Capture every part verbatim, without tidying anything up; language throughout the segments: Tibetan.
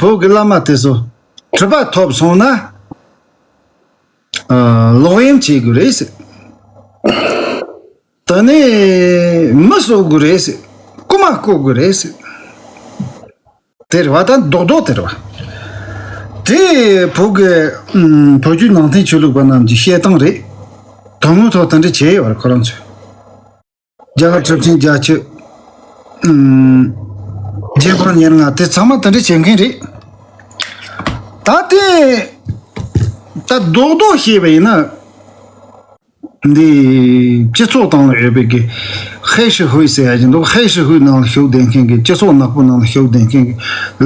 བོད་ཀྱི་བླ་མ་དེ་ཚོ་གྲུབ་པ་ཐོབ་སོང་ན། ཨ། ལོག་གཡེམ་བྱེད་དགོས་རེད་ཟེར། དེ་ནས་མི་གསོད་དགོས་རེད་ཟེར། རྐུ་མ་རྐུ་དགོས་རེད་ཟེར། དེ་རེད་བ། ད་རྡོག་རྡོག་དེ་རེད་བ། དེ་བོད་ཀྱི་ཨམ། བོད་བརྒྱུད་ནང་བསྟན་ཆོས་ལུགས་པ་རྣམས་ཀྱི་བཤད་སྟངས་རེད། དོན་དངོས་ཐོག་དེ་འདྲ་བྱས་ཡོད་རེད་ཁོ་རང་ཚོས། རྒྱ་གར་གྲུབ་ཆེན་བརྒྱད་ཅུ། ཨམ། རྗེ་འབངས་ཉེར་ལྔ་དེ་ཚང་མ་དེ་འདྲ་བྱེད་མཁན་རེད། ད་དེ་ད་རྡོག་རྡོག་བཤད་པ་ཡིན་ན། འདི་སྤྱི་ཚོགས་སྟེང་ལ་ཡོད་པའི་གི་ཧའེ་ཧྲི་ཧུའེ་ཟེར་ཡ་ཅིག་འདུག་ཧའེ་ཧྲི་ཧུའེ་ནང་ལ་ཞུགས་བསྡད་མཁན་གི་སྤྱི་ཚོགས་ནག་པོ་ནང་ལ་ཞུགས་བསྡད་མཁན་གི་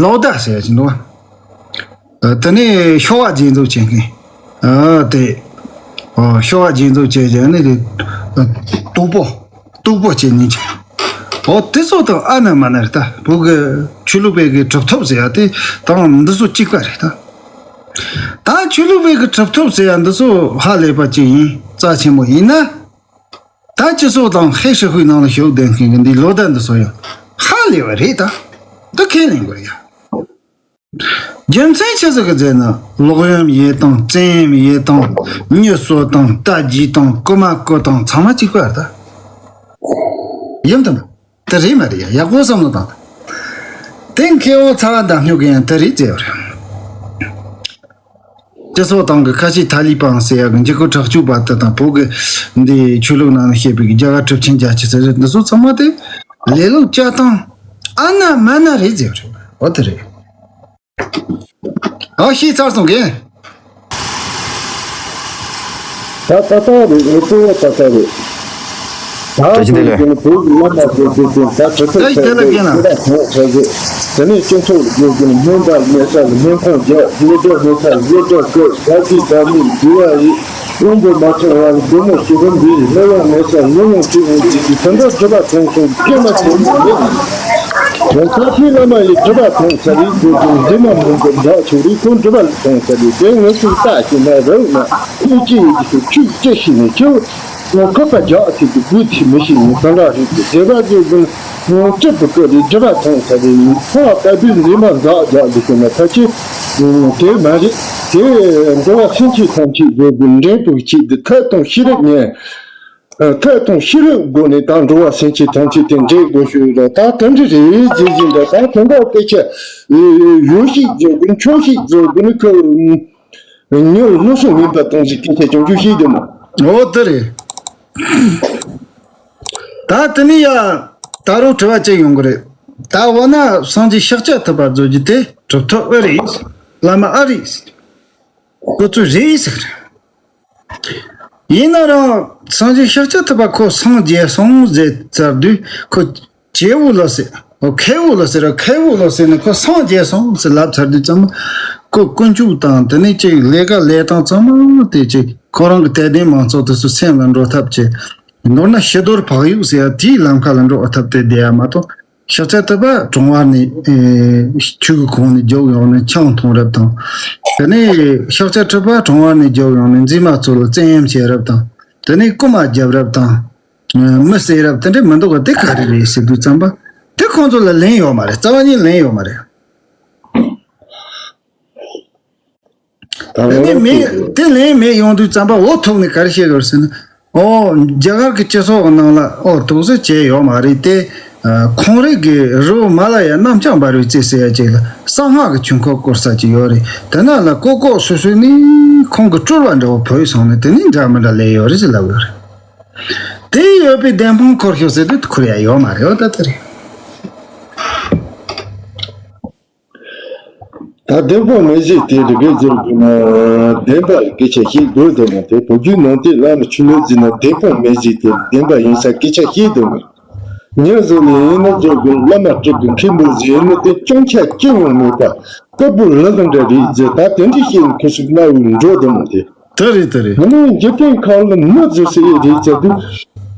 ལོ་ཟླ་ཟེར་ཡ་ཅིག་འདུག་ཨ། དེ་ནས་ཤོ་བ་རྗེས་འཛུགས་བྱེད་མཁན། ཨ། དེ། ཨོ། ཤོ་བ་རྗེས་འཛུགས་བྱས་བྱས་ནས་དེ། ཨ། སྟུག་པོ། སྟུག་པོ་བྱེད་ཉིན་ཆད། ཨོ། དེ་ཚོ་དང་ཨ་ན་མ་ན་རེད་ད། བོད་ཀྱི་ཆོས་ལུགས་པའི་གི་གྲུབ་ཐོབ་ཟེར་ཡ་དེ་དང་འདི་ཚོ་གཅིག་པ་རེད་ད། ད་ཆོས་ལུགས་པའི་གི་གྲུབ་ཐོབ་ཟེར་ཡ་འདི་ཚོ་ཧ་ལས་པ་ཅིག་ཡིན། རྩ་ཆེན་པོ་ཡིན་ན། ད་སྤྱི་ཚོགས་དང་ཧའེ་ཧྲི་ཧུའེ་ནང་ལ་ཞུགས་བསྡད་མཁན་གྱི་འདིའི་ལོ་ཟླ་འདི་ཚོ་ཡང་ཧ་ལས་པ་རེད་ད། འདི་ཁས་ལེན་དགོས་ཡ། རྒྱུ་མཚན་ཆི་ཟིག་གི་ཟེར་ན། ལོག་གཡེམ་ཡེད་སྟངས། བཙན་གཡེམ་ཡེད་སྟངས། མྱི་གསོད་སྟངས། རྟ་རྒྱུག་སྟངས། རྐུ་མ་རྐུ་སྟངས་ཚང་མ་གཅིག་པ་རེད་ད། ཡིན་དམ། དེ་རེད་མ་རེད་ཡ། ཡག་པོ་བསམ་བློ་བཏང་ད། དེ་མཁས་དབང་ཚ་བ་མདའ་སྨྱུག་གིས་ཡང་དེ་རེད་ཟེར་བ་རེད། སྤྱི་ཚོགས་སྟེང་གི་ཁ་ཆེ་ཐ་ལི་པན་ཟེར་ཡ་གི་འཇིགས་སྐུལ་དྲག་སྤྱོད་པ་དེ་དང་། བོད་ཀྱི་འདི་ཆོས་ལུགས་ནང་ནས་བཤད་པའི་གི་རྒྱ་གར་གྲུབ་ཆེན་བརྒྱད་ཅུ་ཟེར་རེད། འདི་ཚོ་ཚང་མ་དེ་ལེ་ལོ་བྱ་སྟངས་ཨ་ན་མ་ན་རེད་ཟེར་བ་རེད། འོ་དེ་རེད། ཨ། ཤེས་ཚར་སོང་གི། ད་ད་ལྟ་རེད། ངས་གཙོ་བོ་ད་ལྟ་རེད། ད་བཀྲ་ཤིས་བདེ་ལེགས། དེ་ནི་བོད་ཀྱི་བླ་མ་དེ་དེ་དེ་ད་གྲུབ་ཐོབ་བཀྲ་ཤིས་བདེ་ལེགས་རྒན་ལགས། ཆོས་དང་ཁོང་ཚོ་ཟེར། དེ་ནས་སྤྱི་ཚོགས་དགེ་རྒན་སྨན་པ་མེད་ས་ལ་སྨན་ཁང་རྒྱག་སློབ་གྲྭ་མེད་ས་ལ་སློབ་གྲྭ་བསྐོར། དགའ་སྐྱིད་དགའ་མོས་འདུལ་བ་ཡིན། དབང་པོ་མ་ཚང་བ་ལ་སྒོ་མོ་ཕྱེ་རིམ་འདི་ཡིན། སློབ་ཡོན་མེད་ས་ལ་སློབ་ཡོན་སྤྲད་འོང་ཅིག་གིས་དེ་འདྲ་སྒྲུབ་པ་ཐོང་སོང་སྐྱེས་མ་ཐོང་མ་མེད། ད་ལྟའི་བླ་མ་ཡིས་སྒྲུབ་པ་ཐོང་ཚར་རེད། ཁོ་ཚོ་མཛེས་མ་མང་པོ་འདྲ་ཆུ་རེད། ཁོ་སྒྲུབ་པ་ཐོང་ཚར་རེད། དེ་ངས་ཚུར་ལྟ་ཞིག་ན་རོགས་ན་ཁོ་ཅི་ཡིན་ཚུར་ཆུ་ཅི་ཞིག་ནས་ཁྱེར། ཁོ་ཁོ་པ་རྒྱག་ཚིག་གི་དགོས་ཚིག་མི་ཤེས་ཡིན། དེ་འདྲ་རེད། དེ་བཟོད་པ་ཟེར་དུས་ངོ་སྤྲད་པའི་སྐོར་རེད། སྒྲུབ་པ་ཐོང་ཚར་རེད། ཡིན་ཁོ་བ་ལྟ་བུའི་མཛེས་མ་འཛག་རྒྱག་འདི་ཤོད་ན་ཕལ་ཆེར་དེ་མ་རེད། དེ་འགྲོ་བ་སེམས་ཅན་ཐམས་ཅད་བཟོད་པའི་འབྲས་བུ་ཆེད་དུ་ཐབས་དང་ཤེས་རབ་ངས། ཐབས་དང་ཤེས་རབ་སྒོ་ནས་ད་འགྲོ་བ་སེམས་ཅན་ཐམས་ཅད་དེ་འདྲེན་དགོས་ཤོས་རེད། ད་དེ་འདྲ་རེད་ཟེར་གྱིན་འདུག་ད་དེ་འདྲ་སྐད་ཆ་ཡོད་ཤིག་བཟོ་དགོས་ན་ཆོག་ཤིག་བཟོ་དགོས་ན་ཁོ་ཉོ་བློ་སེམས་ངན་པ་གཏོང་ཟིག་སྐད་ཆ་ཆུང་ཆུང་བཤད་རྒྱུ་མ། འོ་དེ་རེད། ད་དེ་ནས་ཡ་ད་རུང་དྲི་བ་གཅིག་ཡོང་གི་རེད། ད་འོ་ན་སངས་རྒྱས་ཤཱཀྱ་ཐུབ་པ་བཟོ་རྒྱུ་དེ་གྲུབ་ཐོབ་ཨེ་རེད། བླ་མ་ཨེ་རེད། ཁོ་ཚོ་རེད་ཟེར། ཡིན་ན་རང་སངས་རྒྱས་ཤཱཀྱ་ཐུབ་པ་ཁོ་སངས་རྒྱས་སོང་ཟེར་ཚར་དུས་ཁོ་རྒྱལ་པོ་ལ་ཟེར། ཨོ། མཁས་པོ་ལ་ཟེར་ར། མཁས་པོ་ལ་ཟེར་ནས་ཁོ་སངས་རྒྱས་སོང་ཟེར་ལབ་ཚར་དུས་ཙམ་པ་ཁོ་ཀུན་སྤྱོད་དང་དེ་ནས་ཅིག་ལས་ཀ་ལས་སྟངས་ཚང་མ་དེ་ཅིག་ཁོ་རང་གི་དད་ལྡན་མང་ཚོགས་དེ་ཚོ་སེམས་ལ་འགྲོ་ཐབས་ཅིག་མདོར་ན་ཕྱི་དོར་བག་ཡོད་ཟེར་ཡ་དེའི་ལམ་ཁ་ལ་འགྲོ་བ་ཐབས་དེ་བསྡད་ཡ་མ་གཏོགས། ཤཱཀྱ་ཐུབ་པ་གྲོང་བར་ནས། ཨེ། ཆོས་ཀྱི་ཁོངས་ནས་རྒྱུགས་ཡོང་ནས་ཆང་འཐུང་རབས་དང་། དེ་ནས་ཤཱཀྱ་ཐུབ་པ་གྲོང་བར་ནས་རྒྱུགས་ཡོང་ནས་མཛེས་མ་ཚོ་ལ་བཙན་གཡེམ་བྱེད་རབས་དང་། དེ་ནས་རྐུན་མ་རྒྱབ་རབས་དང་། ཨེ། མི་བསད་རབས་དེ་འདྲ་མི་འདུག་ག་དེ་ག་རེ་རེད་ཟེར་དུས་ཙམ་པ། དེ་ཁོང་ཚོ་ལ་ལན་ཡོད་མ་རེད། རྩ་བ་ཉིད་ལན་ཡོད་མ་རེད། ད་དེ་ནས་མེད། དེ་ལན་མེད་ཡོང་དུས་ཙམ་པ་འོ་ཐུག་ནས་ག་རེ་བཤད་དགོས་ཟེར་ན། ཨོ། རྒྱ་གར་གྱི་སྤྱི་ཚོགས་ཀྱི་ནང་ལ་ཨོ་དོགས་སེལ་བྱས་ཡོད་མ་རེད་དེ། ཨ། ཁོང་རང་གི་རི་བོ་མ་ལ་ཡ་གནམ་ལྕགས་འབར་བའི་རྩེ་ཟེར་ཡ་ཅིག་ལ་གསང་སྔགས་ཀྱི་ཆོས་འཁོར་བསྐོར་ས་ཅིག་ཡོད་རེད། དེ་ན་ལ་ཀོ་ཀོ་སོ་སོ་ནས་ཁོང་གི་སྤྲུལ་བ་འདྲ་བོ་བོས་སོང་ནས་དེ་ནས་འདྲ་མི་འདྲ་ལས་ཡོད་རེད་ཟེར་ལབ་ཡོད་རེད། དེ་ཡོད་པའི་བདེན་དཔང་འཁུར་ཤོག་ཟེར་དུས་འཁུར་ཡ་ཡོད་མ་རེད། འོ་ད་དེ་རེད། ད་བདེན་དཔང་མེད་ཟེར་དེ་རེད་པས་ཟེར་དགོས་ན། བདེན་པ་སྐད་ཆ་བཤད་དགོས་དེ་མ་དེ། བོད་བརྒྱུད་ནང་བསྟན་བླ་མ་ཆོས་ལུགས་ཟེར་ན་བདེན་དཔང་མེད་ཟེར་དེ་བདེན་པ་ཡིན་ས་སྐད་ཆ་བཤད་དེ་མ། ཉིན་ཟེར་ནས་ཡིན་ན་ཟེར་དགོས། བླ་མ་སྤྲུལ་པའི་མཁན་པོ་ཟེར་ཡིན་ན་དེ་སྐྱོན་ཆ་ཅི་ཡང་མེད་པ། སྐུ་པོ་ལག་འདྲ་རེད་ཟེར། ད་དེ་འདྲ་བཤད་ན་ཁོ་ཞིག་སྨྲ་བའི་འགྲོ་དེ་མ་དེ། དེ་རེད། དེ་རེད། ང་ནི་འཇིག་རྟེན་ཁམས་ལ་མི་ཟེར་ཟེར་ཡི་རེད་ཟེར་དུས།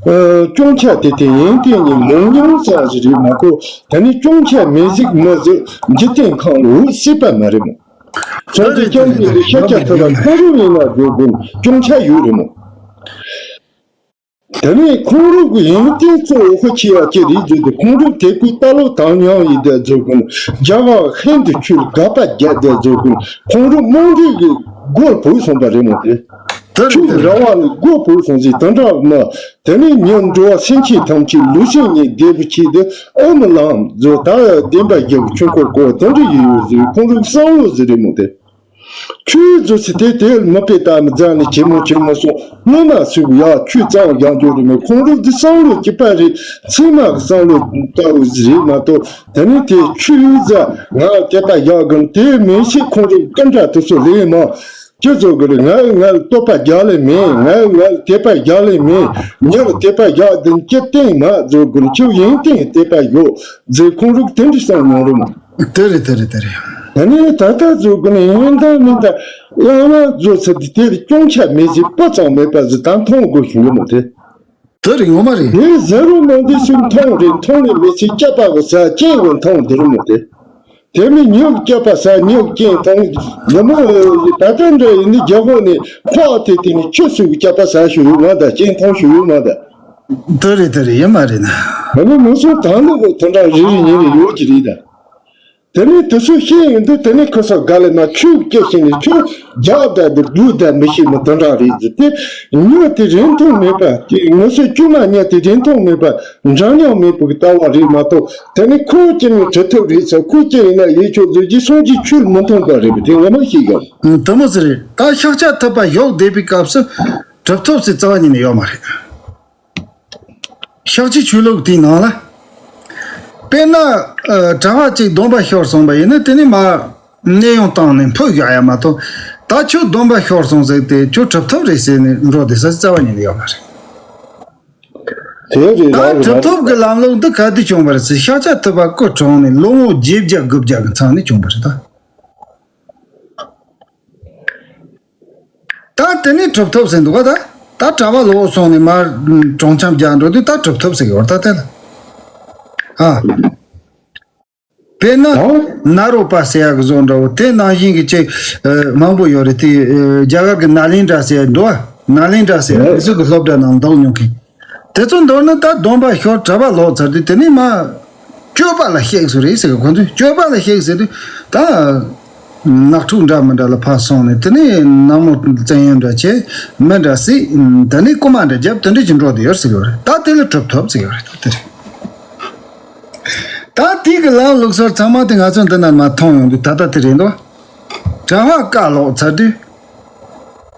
ཨ། སྐྱོན་ཆ་དེ་དེ་ཡིན་དེ་ནི་མང་ཉུང་ཙམ་ཞིག་རེད་མ་གཏོགས། ད་ནི་སྐྱོན་ཆ་མེད་ཟིག་མི་ཟེར་འཇིག་རྟེན་ཁམས་ལ་འོད་སྲིད་པ་མ་རེད་མོ། བྱང་ཆུབ་སེམས་དཔའི་ཤཱཀྱ་ཐུབ་པ་ཁོ་རང་ཡིན་ན་འགྲོ་དགོས་སྐྱོན་ཆ་ཡོད་རེད་མོ། དེ་ནས་ཁོང་རང་གི་ཡོན་ཏན་གཙོ་བོ་ཆེ་བ་ཅི་རེད་ཟེར་དུས། ཁོང་རང་དེ་ཀོའི་ལྟ་ལོག་དམ་ཉམས་ཡིན་དེ་ཟེར་དགོས་ན། རྒྱ་གར་ཧིན་དུ་ཆོས་ལ་དགག་པ་རྒྱག་དེ་ཟེར་དགོས་ན། ཁོང་རང་རྨོངས་དད་ཀྱི་སྒོར་བུད་སོང་པ་རེད་མོ་དེ། དེ་རེད། ཆོས་དེ་ཀྱི་རེད། རང་དབང་ལ་སྒོར་བུད་སོང་ཟིག་དེ་འདྲ་མ། དེ་ནས་ཉོན་འགྲོ་བ་སེམས་ཅན་ཐམས་ཅད་ལུས་སེམས་གཉིས་བདེ་བོ་ཆེད་དུ་ཨོཾ་ལམ་ཟེར། ད་བདེན་པ་རྒྱལ་པོ་ཆོས་འཁོར་བསྐོར་བ་དེ་འདྲ་ཡིན་ཡོད་ཟེར། ཁོང་རང་བསམ་བློ་ཟིག་རེད་མོ་དེ། ཆོས་ཟེར་ཚེ་དེ་དེ་མི་དཔེ་ལྟ་མི་རྫ་ནས་ཇེ་མང་ཇེ་མང་སོང་། སྔོན་མ་སུས་ཡ་ཆོས་གཙང་རྒྱག་རྒྱུ་རེད་མོད། ཁོང་རང་དེ་བསམ་བློ་སྐྱིད་པ་རེད། ཚད་མ་གི་བསམ་བློ་ལྟ་བུ་ཟིག་རེད་མ་གཏོགས། དེ་ནས་དེ་ཆོས་ཟེར་ང་དད་པ་རྒྱག་གི་དེ་མིན་ཞིག་ཁོང་རང་གི་འདྲ་དེ་ཚོ་ལས་མ། ཅི་བཟོ་དགོས་རེད། ང་ང་ལ་བསྟོད་པ་རྒྱག་ལེ་མེད། ང་ང་ལ་དད་པ་རྒྱག་ལེ་མེད། མྱི་ལ་དད་པ་རྒྱག་དེ་ཅི་སྟེང་མ་བཟོ་དགོས་རེད། ཁྱོད་ཡོན་ཏན་དད་པ་ཡོད་ཟེར། ཁོང་རང་གི་དེ་འདྲ་བསམ་མྱོང་རེད་མོ། དེ་རེད། དེ་རེད། དེ་རེད། ད་ནི་ད་ལྟ་བཟོ་དགོས་ནི་ཡོན་ཏན་མིན་ད། བླ་མ་བཟོ་ཚུལ་དེ་དེ་སྐྱོན་ཆ་མེད་ཟིག་སྤུ་ཙམ་མེད་པ་ཟིག་ད་མཐོང་དགོས་བྱུང་ཡོད་མོ་དེ། དེ་རེད། ངོ་མ་རེད། དེ་ཟེར་རུ་མང་དུ་ཞིག་མཐོང་རེད། མཐོང་ནས་མི་ཚེ་སྐྱབས་པ་གི་ས་སྐྱེས་བུ་མཐོང་དེ་རུ་མོ་དེ། དེ་མིན་ཉོ་སྐྱབས་པ་ས་ཉོ་སྐྱེས་མཐོང་། ངོ་མ་ད་ལྟ་འདྲ་ཡིན་ནི་རྒྱ་ཧོ་ནས་ཕོག་དེ་དེ་ནི་ཁྱོད་སུ་གི་སྐྱབས་པ་ས་ཞུ་ཡོད་མ་ད། སྐྱེས་མཐོང་ཞུ་ཡོད་མ་ད། དེ་རེད། དེ་རེད། ཡིན་མ་རེད་ན། ང་ནི་མི་སུ་དང་ནི་གོ་དེ་འདྲ་རེ་རེ་ཉིན་རེ་ཡོད་ཀྱི་རེད་ད། དེ་ནས་དེ་ཚོ་ཤེས་ཡོང་དུས་དེ་ནས་ཁོ་ཚོ་དགའ་ལེ་མ་ཆོས་སྐད་ཤེས་ནས་ཁྱོད་རྒྱག་ད་དེ་དགོས་ད་མི་ཤེས་མི་དེ་འདྲ་རེད་ཟེར་ཏེ། ཉོ་དེ་རིན་ཐང་མེད་པ་དེ། ང་ཚོས་དཀྱུས་མ་ཉོ་དེ་རིན་ཐང་མེད་པ་འདྲ་མཉམ་མེད་པའི་ལྟ་བ་རེད་མ་གཏོགས། དེ་ནས་ཁོ་སྐྱེ་ནས་གྲི་ཐོབ་རེད་ཟེར། ཁོ་སྐྱེ་ཡིན་ན་ཡེ་ཆོག་ཟེར་གྱི་སོང་གྱི་ཆོས་མི་མཐུན་པ་རེད་པ་དེ་ངོ་མ་ཤེས་གམ། དེ་མོ་ཟེར་རེད། ད་ཤཱཀྱ་ཐུབ་པ་བཞུགས་བསྡད་པའི་སྐབས་སུ་གྲུབ་ཐོབ་ཟེར་རྩ་བ་ཉིད་ནས་ཡོད་མ་རེད། ཤཱཀྱའི་ཆོས་ལུགས་དེའི་ནང་ལ། དཔེར་ན། ཨ། གྲྭ་པ་གཅིག་སྡོམ་པ་ཤོར་སོང་པ་ཡིན་ན་དེ་ནི་མ། གནས་དབྱུང་བཏང་ནས་ཕུད་བཞག་ཡ་མ་གཏོགས། ད་ཁྱོད་སྡོམ་པ་ཤོར་སོང་ཟེར་ཏེ་ཁྱོད་གྲུབ་ཐོབ་རེད་ཟེར་ནས་འགྲོ་བསྡད་ས་རྩ་བ་ཉིད་ནས་ཡོད་མ་རེད། དེ་རེད། ད་རང་གི་གྲུབ་ཐོབ་ཀྱི་ལམ་ལུགས་འདི་ག་དུས་བྱུང་བ་རེད་ཟེར། ཤཱཀྱ་ཐུབ་པ་སྐུ་གྲོངས་ནས་ལོ་ངོ་བརྒྱད་བརྒྱ་དགུ་བརྒྱ་གི་མཚམས་ནས་བྱུང་བ་རེད་ད། ད་དེ་ནས་གྲུབ་ཐོབ་ཟེར་འདུག་ག་ད། ད་གྲྭ་པ་ལོག་སོང་ནས་མར་གྲོང་འཆམ་རྒྱག་འགྲོ་དུས་ད་གྲུབ་ཐོབ་ཟེར་གི་ཡོད་རེད་ད་དེ་ལ། ཨ། དཔེར་ན། ཨ། ནཱ་རོ་པ་ཟེར་ཡག་གི་བཟོ་འདྲ་བོ་དེ་ནང་བཞིན་གྱི་ཅིག་ཨ། མང་པོ་ཡོད་རེད་དེ། ཨ། རྒྱ་གར་གྱི་ནཱ་ལེནྡྲ་ཟེར་ཡག་འདུག་ག་ནཱ་ལེནྡྲ་ཟེར་ཡག་ཨ། དེ་ཚོ་གི་སློབ་གྲྭ་ནང་འདུག་མྱོང་མཁན། དེ་ཚོ་མདོར་ན་ད་སྡོམ་པ་ཤོར་གྲྭ་པ་ལོག་ཚར་དུས་དེ་ནས་མ། སྤྱོད་པ་ལ་གཤེགས་སོང་རེད་ཟེར་གི། ཁོ་ཚོས་སྤྱོད་པ་ལ་གཤེགས་ཟེར་དུས་ད། ནག་ཕྲུག་འདྲ་མི་འདྲ་ལ་ཕར་སོང་ནས་དེ་ནས་ནག་མོ་བཙན་གཡེམ་འདྲ་བྱས། མི་འདྲ་བསད། དེ་ནས་རྐུ་མ་འདྲ་བརྒྱབ། དེ་འདྲ་ཅིག་འགྲོ་བསྡད་ཡོད་ཟེར་གི་རེད། ད་དེ་ལ་གྲུབ་ཐོབ་ཟེར་གི་རེད། ད་དེ་རེད། ད་དེ་གི་ལམ་ལུགས་སྲོལ་ཚང་མ་དེ་ང་ཚོ་འདི་ན་མ་མཐོང་ཡོང་དུས་ད་ལྟ་དེ་རེད་འདུག་གྲྭ་པ་བཀའ་ལོག་ཚར་དུས།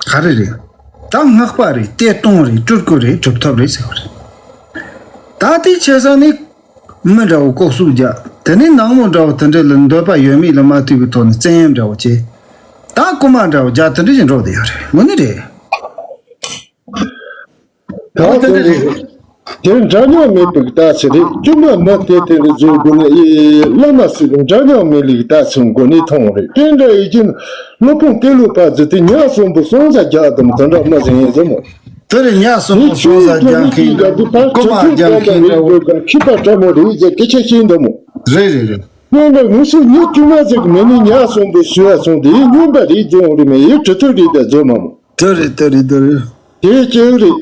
ག་རེ་རེད། ད་སྔགས་པ་རེད། གཏེར་སྟོན་རེད། སྤྲུལ་སྐུ་རེད། གྲུབ་ཐོབ་རེད་ཟེར་བ་རེད། ད་དེ་བྱས་ཙང་ནི། མི་འདྲ་བོ་ལྐོག་གསོད་རྒྱག་དེ་ནས་ནག་མོ་འདྲ་བོ་དེ་འདྲ་ལ་འདོད་པ་ཡོད་མེད་ལ་མ་ལྟོས་པའི་ཐོག་ནས་བཙན་གཡེམ་འདྲ་བོ་བྱས། ད་རྐུ་མ་འདྲ་བོ་རྒྱག་དེ་འདྲ་ཞིག་འགྲོ་བསྡད་ཡོད་རེད། དངོས་གནས་རེད། ད་དེ་འདྲ་རེད། དེ་འདྲ་མཉམ་མེད་པའི་རྟགས་ཤིག་རེད། དཀྱུས་མ་མི་དེ་དེ་འདྲ་བཟོ་དགོས་ན་ཨེ། བླ་མ་ཟེར་བའི་འདྲ་མཉམ་མེད་ལུགས་རྟགས་ཤིག་མགོ་ནས་མཐོང་བ་རེད། དེ་འདྲ་ཡིན་གྱི་ན་སློབ་དཔོན་ཏེ་ལོ་པ་ཟེར་དེ་ཉ་གསོན་པོ་གསོན་ས་རྒྱག་དམ་དེ་འདྲ་མ་ཟིན་ཡིན་ཟེར་མོ། དེ་རེད། ཉ་གསོན་པོ་གསོན་ས་རྒྱག་མཁན་འདྲ་བོ། རྐུ་མ་རྒྱག་མཁན་འདྲ་བོ། མཁས་པ་ཕྲ་མོ་རེད་ཟེར་སྐད་ཆ་བཤད་འདུག་མོ། རེད་རེད་རེད། སྔོན་ལ་ངུ་སུ་ཉི་བཅུ་མ་ཟིག་མེད་ནི་ཉ་གསོན་པོ་ཞུ་བ་སོང་དེ་སྨྱོན་པ་རེད་བཟོ་འོང་རེད་མེད་ཡི་གྲི་ཐོད་རེད་ད་བཟོ་མ་མོ། དེ་རེད་དེ་རེད་དེ་རེད། དེ་སྐྱེ་རེད།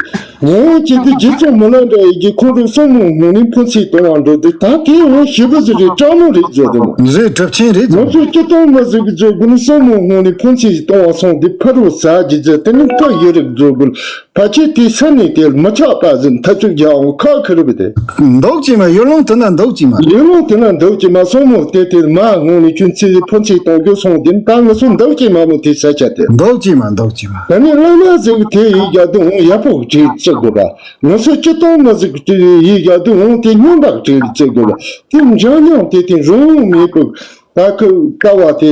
ངོ་བོ་གཅིག་ཏུ་རྗེ་བཙུན་མི་ལ་འདྲ་ཡི་གི་ཁོང་ཁྲོ་གསུང་མོ་ངོ་ནས་ཕུན་ཚོགས་གཏོང་བ་འགྲོ་དུས་ད་དེ་འོང་ཞེ་པོ་ཟིག་རེད། སྤྲང་མོ་རེད་བཟོ་དེ་མོ། རེད། གྲུབ་ཆེན་རེད་བཟོ། ང་ཚོས་སྤྱི་བཏང་མ་ཟིག་གི་བཟོ་དགོས་ནི་གསུང་མོ་ངོ་ནས་ཕུན་ཚོགས་གཏོང་བ་སོང་དེ་ཕ་རོ་ཟ་རྒྱུ་ཟེར་དེ་ནི་ཕ་ཡི་རིགས་བཟོ་དགོས། ཕལ་ཆེར་དེའི་སེམས་ནས་དེ་མི་ཆགས་པ་ཟིན་ཐག་ཆོད་རྒྱག་འོང་ཁ་ཁ་རུ་བི་དེ། འདུག་ཅི་མ་ཡུལ་ལུང་དེ་ན་འདུག་ཅི་མ། ཡུལ་ལུང་དེ་ན་འདུག་ཅི་མ་སོང་མོ་དེ་དེ་མ་ངོ་ནས་ཁྱོད་ཚེ་ཕོ་ཚེ་གཏོང་རྒྱུ་སོང་དེ་ད་ངུ་སོང་འདུག་ཅི་མ་མོ་དེ་ས་ཆ་དེ། འདུག་ཅི་མ་འདུག་ཅི་མ། ད་ནི་བླ་མ་ཟིག་དེ་ཡི་རྒྱ་དུ་འོང་ཡག་པོ་བྲིས་བརྩི་དགོས་པ། ངུ་སོ་སྤྱི་བཏང་མ་ཟིག་དེ་ཡི་རྒྱ་དུ་འོང་དེ་སྨྱོན་པ་བྲིས་བརྩི་དགོས་པ། དེ་འདྲ་མཉམ་དེ་དེ་རང་མེད་པོ། ད་ཁོ་ལྟ་བ་དེ་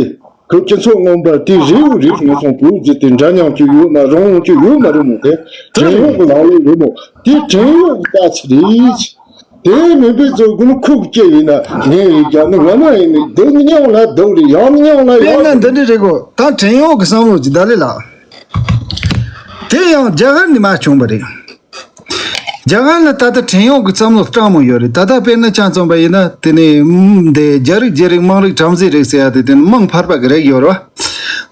ཁོ་སྤྱི་ཚོགས་མངོན་པར་དེ་རེའུ་རེ་ངོ་སོང་པོ་ཟེར་དེ་འདྲ་མཉམ་གྱི་ཡོད་མ་རང་དབང་གྱི་ཡོད་མ་རེད་མོ། དེ་བྲན་གཡོག་གི་ལམ་ལུགས་རེད་མོ། དེ་བྲན་གཡོག་གི་ལྟ་ཚུལ་རེད། དེ་མིན་པའི་ཚོ་ཀུན་ཁུག་སྐྱེ་ཡིན་ན་ངས་ཡིན་ཀྱང་ནི་ང་ན་ཡིན་ནི་སྡུག་མཉམ་ལ་སྡུག་རེད། ཡག་མཉམ་ལ་ཡག་དཔེར་ན་འདི་འདྲ་རེད་གོ། ད་བྲན་གཡོག་གི་བསམ་བློ་ཅིག་ད་ལེ་ལགས། དེ་ཡང་རྒྱ་གར་ནས་མར་བྱུང་བ་རེད། རྒྱ་གར་ལ་ད་ལྟ་བྲན་གཡོག་གི་བསམ་བློ་སྤྲང་མོ་ཡོད་རེད། ད་ལྟ་དཔེར་ན་ཆ་མཚོན་པ་ཡིན་ན་དེ་ནས་འདི་རྒྱ་རིགས་རྒྱ་རིགས་དམངས་རིགས་བྲམ་ཟེ་རིགས་ཟེར་ཡ་དེ་དེ་ནི་དམངས་ཕལ་པ་གི་རིགས་ཡོད་རེད་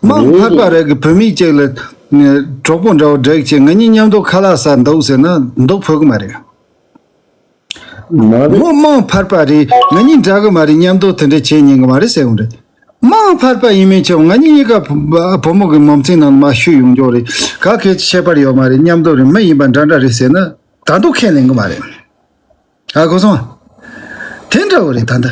བ། དམངས་ཕལ་པ་རིགས་གི་བུད་མེད་ཅིག་ལ་ གྲོགས་པོ་འདྲ་བོ་འགྲིག་ཅེས་ང་གཉིས་མཉམ་དུ་ཁ་ལག་ཟ་འདུག་ཟེར་ན་འདུག་ཕོད་གི་མ་རེད། མ་རེད། མོ་དམངས་ཕལ་པ་རེད། ང་གཉིས་འདྲ་གི་མ་རེད། མཉམ་དུ་དེ་འདྲ་བྱེད་ཉན་གི་མ་རེད་ཟེར་འོང་རེད། དམངས་ཕལ་པ་ཡིན་མིན་ཆེ་བ་ང་གཉིས་གཉིས་ཀ་བུ་མོ་གི་མོ་མཚན་ནང་མ་ཞུ་ཡོང་རྒྱུ་རེད། ག་གེ་ཁྱད་པར་ཡོད་མ་རེད། མཉམ་དུ་རེད། མི་ཡིན་པ་འདྲ་འདྲ་རེད་ཟེར་ན་ད་དུང་ཁས་ལེན་གི་མ་རེད། ཨ་གོ་སོང་། དེ་འདྲ་བོ་རེད་ད་ལྟ།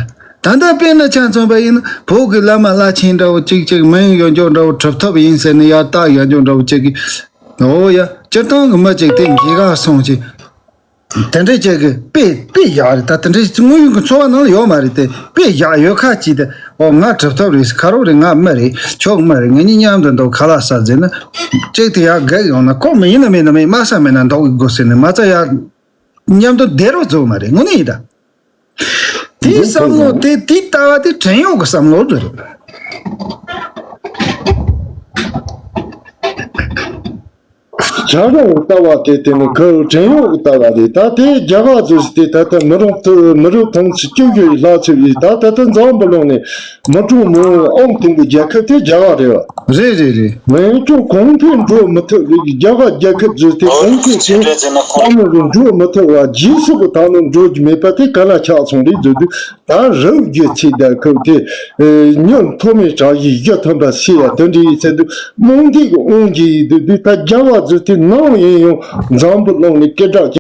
ད་ལྟ་དཔེར་ན་ཆ་མཚོན་པ་ཡིན་ན་བོད་ཀྱི་བླ་མ་བླ་ཆེན་འདྲ་བོ་གཅིག་གཅིག་མིང་ཡོད་འཇོག་འདྲ་བོ་གྲུབ་ཐོབ་ཡིན་ཟེར་ནས་ཡར་རྟགས་ཡོད་འཇོག་འདྲ་བོ་གཅིག་གིས། འོ་ཡ། སྤྱིར་བཏང་གི་མི་གཅིག་དེ་འགྱིག་ག་སོང་ཅིག་དེ་འདྲས་གཅིག་གིས་དཔེ་དཔེ་ཡག་རེད། ད་དེ་འདྲས་དངོས་ཡོད་ཀྱི་འཚོ་བ་ནང་ལ་ཡོད་མ་རེད་དེ། དཔེ་ཡག་ཡོད་ཁ་ཅིག་དེ། འོ་ང་གྲུབ་ཐོབ་རེད། ཁ་རོག་རེད། ང་མི་རེད། ཁྱོད་མི་རེད། ང་གཉིས་མཉམ་དུ་འདུག་ཁ་ལག་ཟ་ཟེར་ན། གཅིག་དེ་ཡར་བསྒུག་ཡོང་ན་ཁོ་མི་ཡིན་ན་མིན་ན་མིན། མ་ཟ་མེད་ན་འདུག་དགོས་ཟེར་ནས་མ་ཚད་ཡར། མཉམ་དུ་བསྡད་རོགས་བཟོ་མ་རེད། དངོས་གནས་ཡིན་ད། དེའི་བསམ་བློ་དེ་དེའི་ལྟ་བ་དེ་བྲན་གཡོག་གི་བསམ་བློ་རེད། བྱ་རོག་ལྟ་བ་དེ་དེ་ནི་ཁོ་བྲན་གཡོག་ལྟ་བ་རེད། ད་དེ་རྒྱ་གར་ཚོས་དེ་ད་ལྟ་མི་རབས་དུ་མི་རབས་དུང་ཕྱུར་བཅུ་བཞི་ཡི་ལྷག་ཚེ་ཡིས་ད་ད་ལྟ་འཛམ་བུ་གླིང་ནས་མི་གྲངས་མང་བའི་ཨང་དང་པོའི་རྒྱལ་ཁབ་དེ་རྒྱ་གར་རེད་བ། རེད་རེད་རེད། འོན་ཀྱང་གོང་འཕེལ་འགྲོ་མི་ཐུབ་པའི་རྒྱ་གར་རྒྱལ་ཁབ་ཚོས་དེ་གོང་འཕེལ་གྱི་བསམ་བློ་འགྲོ་མི་ཐུབ་པ་རྗེས་སུ་གི་ད་ནི་འགྲོ་རྒྱུ་མེད་པ་དེ་ག་ལ་ཆགས་སོང་རེད་ཟེར་དུས། ད་རབས་རྒྱུ་ཚིག་དང་ཁུག་དེ། ཉིན་ཐོག་མའི་གྲགས་ཡིག་གཞི་མཐུན་པ་སྲིད་ཡ་དོན་འདྲི་ཡི་ཚེ་འདུག་རྨོངས་དད་ཀྱི་དབང་གིས་ཡིན་དུས་དུས་ད་རྒྱ་བ་ཚོས་དེ་ནམ་ཡིན་ཡང་འཛམ་བུ་གླིང་ནས་སྐད་གྲགས་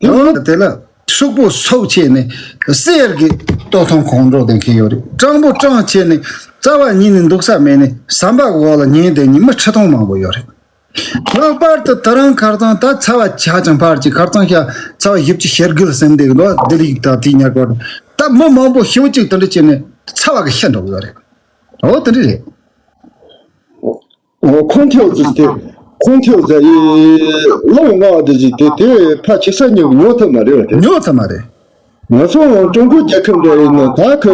ཅན། དེ་ལ་ཤོག་བུ་སོགས་བྱས་ནས་གསེར་གྱི་སྟོད་ཐུང་གོང་འགྲོ་དེ་མཁན་ཡོད་རེད། སྤྲང་པོ་སྤྲང་བྱས་ནས་རྩ་བ་ཉིད་ནས་འདུག་ས་མེད་ནས་ཟམ་པ་འོག་ལ་ཉལ་བསྡད་མཁན་མི་ཁྲི་སྟོང་མང་པོ་ཡོད་རེད། ལྷག་པར་དུ་དེ་རིང་ཁ་སང་ད་ཚ་བ་ཆ་ཅང་ཕར་གྱི་ཁ་སང་ཤ་ཚ་བ་བཞི་བཅུ་ཞེ་དགུ་ལ་ཟིན་བསྡད་ཀྱི་འདུག་ལྡི་ལི་དང་དེའི་ཉེ་འཁོར་ད་མི་མང་པོ་ཤི་བོ་གཅིག་དེ་འདྲ་བྱས་ནས་ཚ་བ་གི་ཤི་འགྲོ་གི་ཡོད་རེད། འོ་དེ་འདྲ་རེད། འོ་ཁོང་ཐེའུ་ཟེར་ཏེ། ཁོང་ཐེའུ་ཟེར་ཡི་ལོ་ལྔ་བ་དེ་ཟིག་དེ་དེ་ཕ་ཆེ་ས་ཉོ་ཉོ་ཐུབ་མ་རེད་བ་དེ། ཉོ་ཐུབ་མ་རེད། ང་ཚོ་ཀྲུང་གོ་རྒྱལ་ཁབ་འདྲ་ཡིན་ན་ད་ཁོ་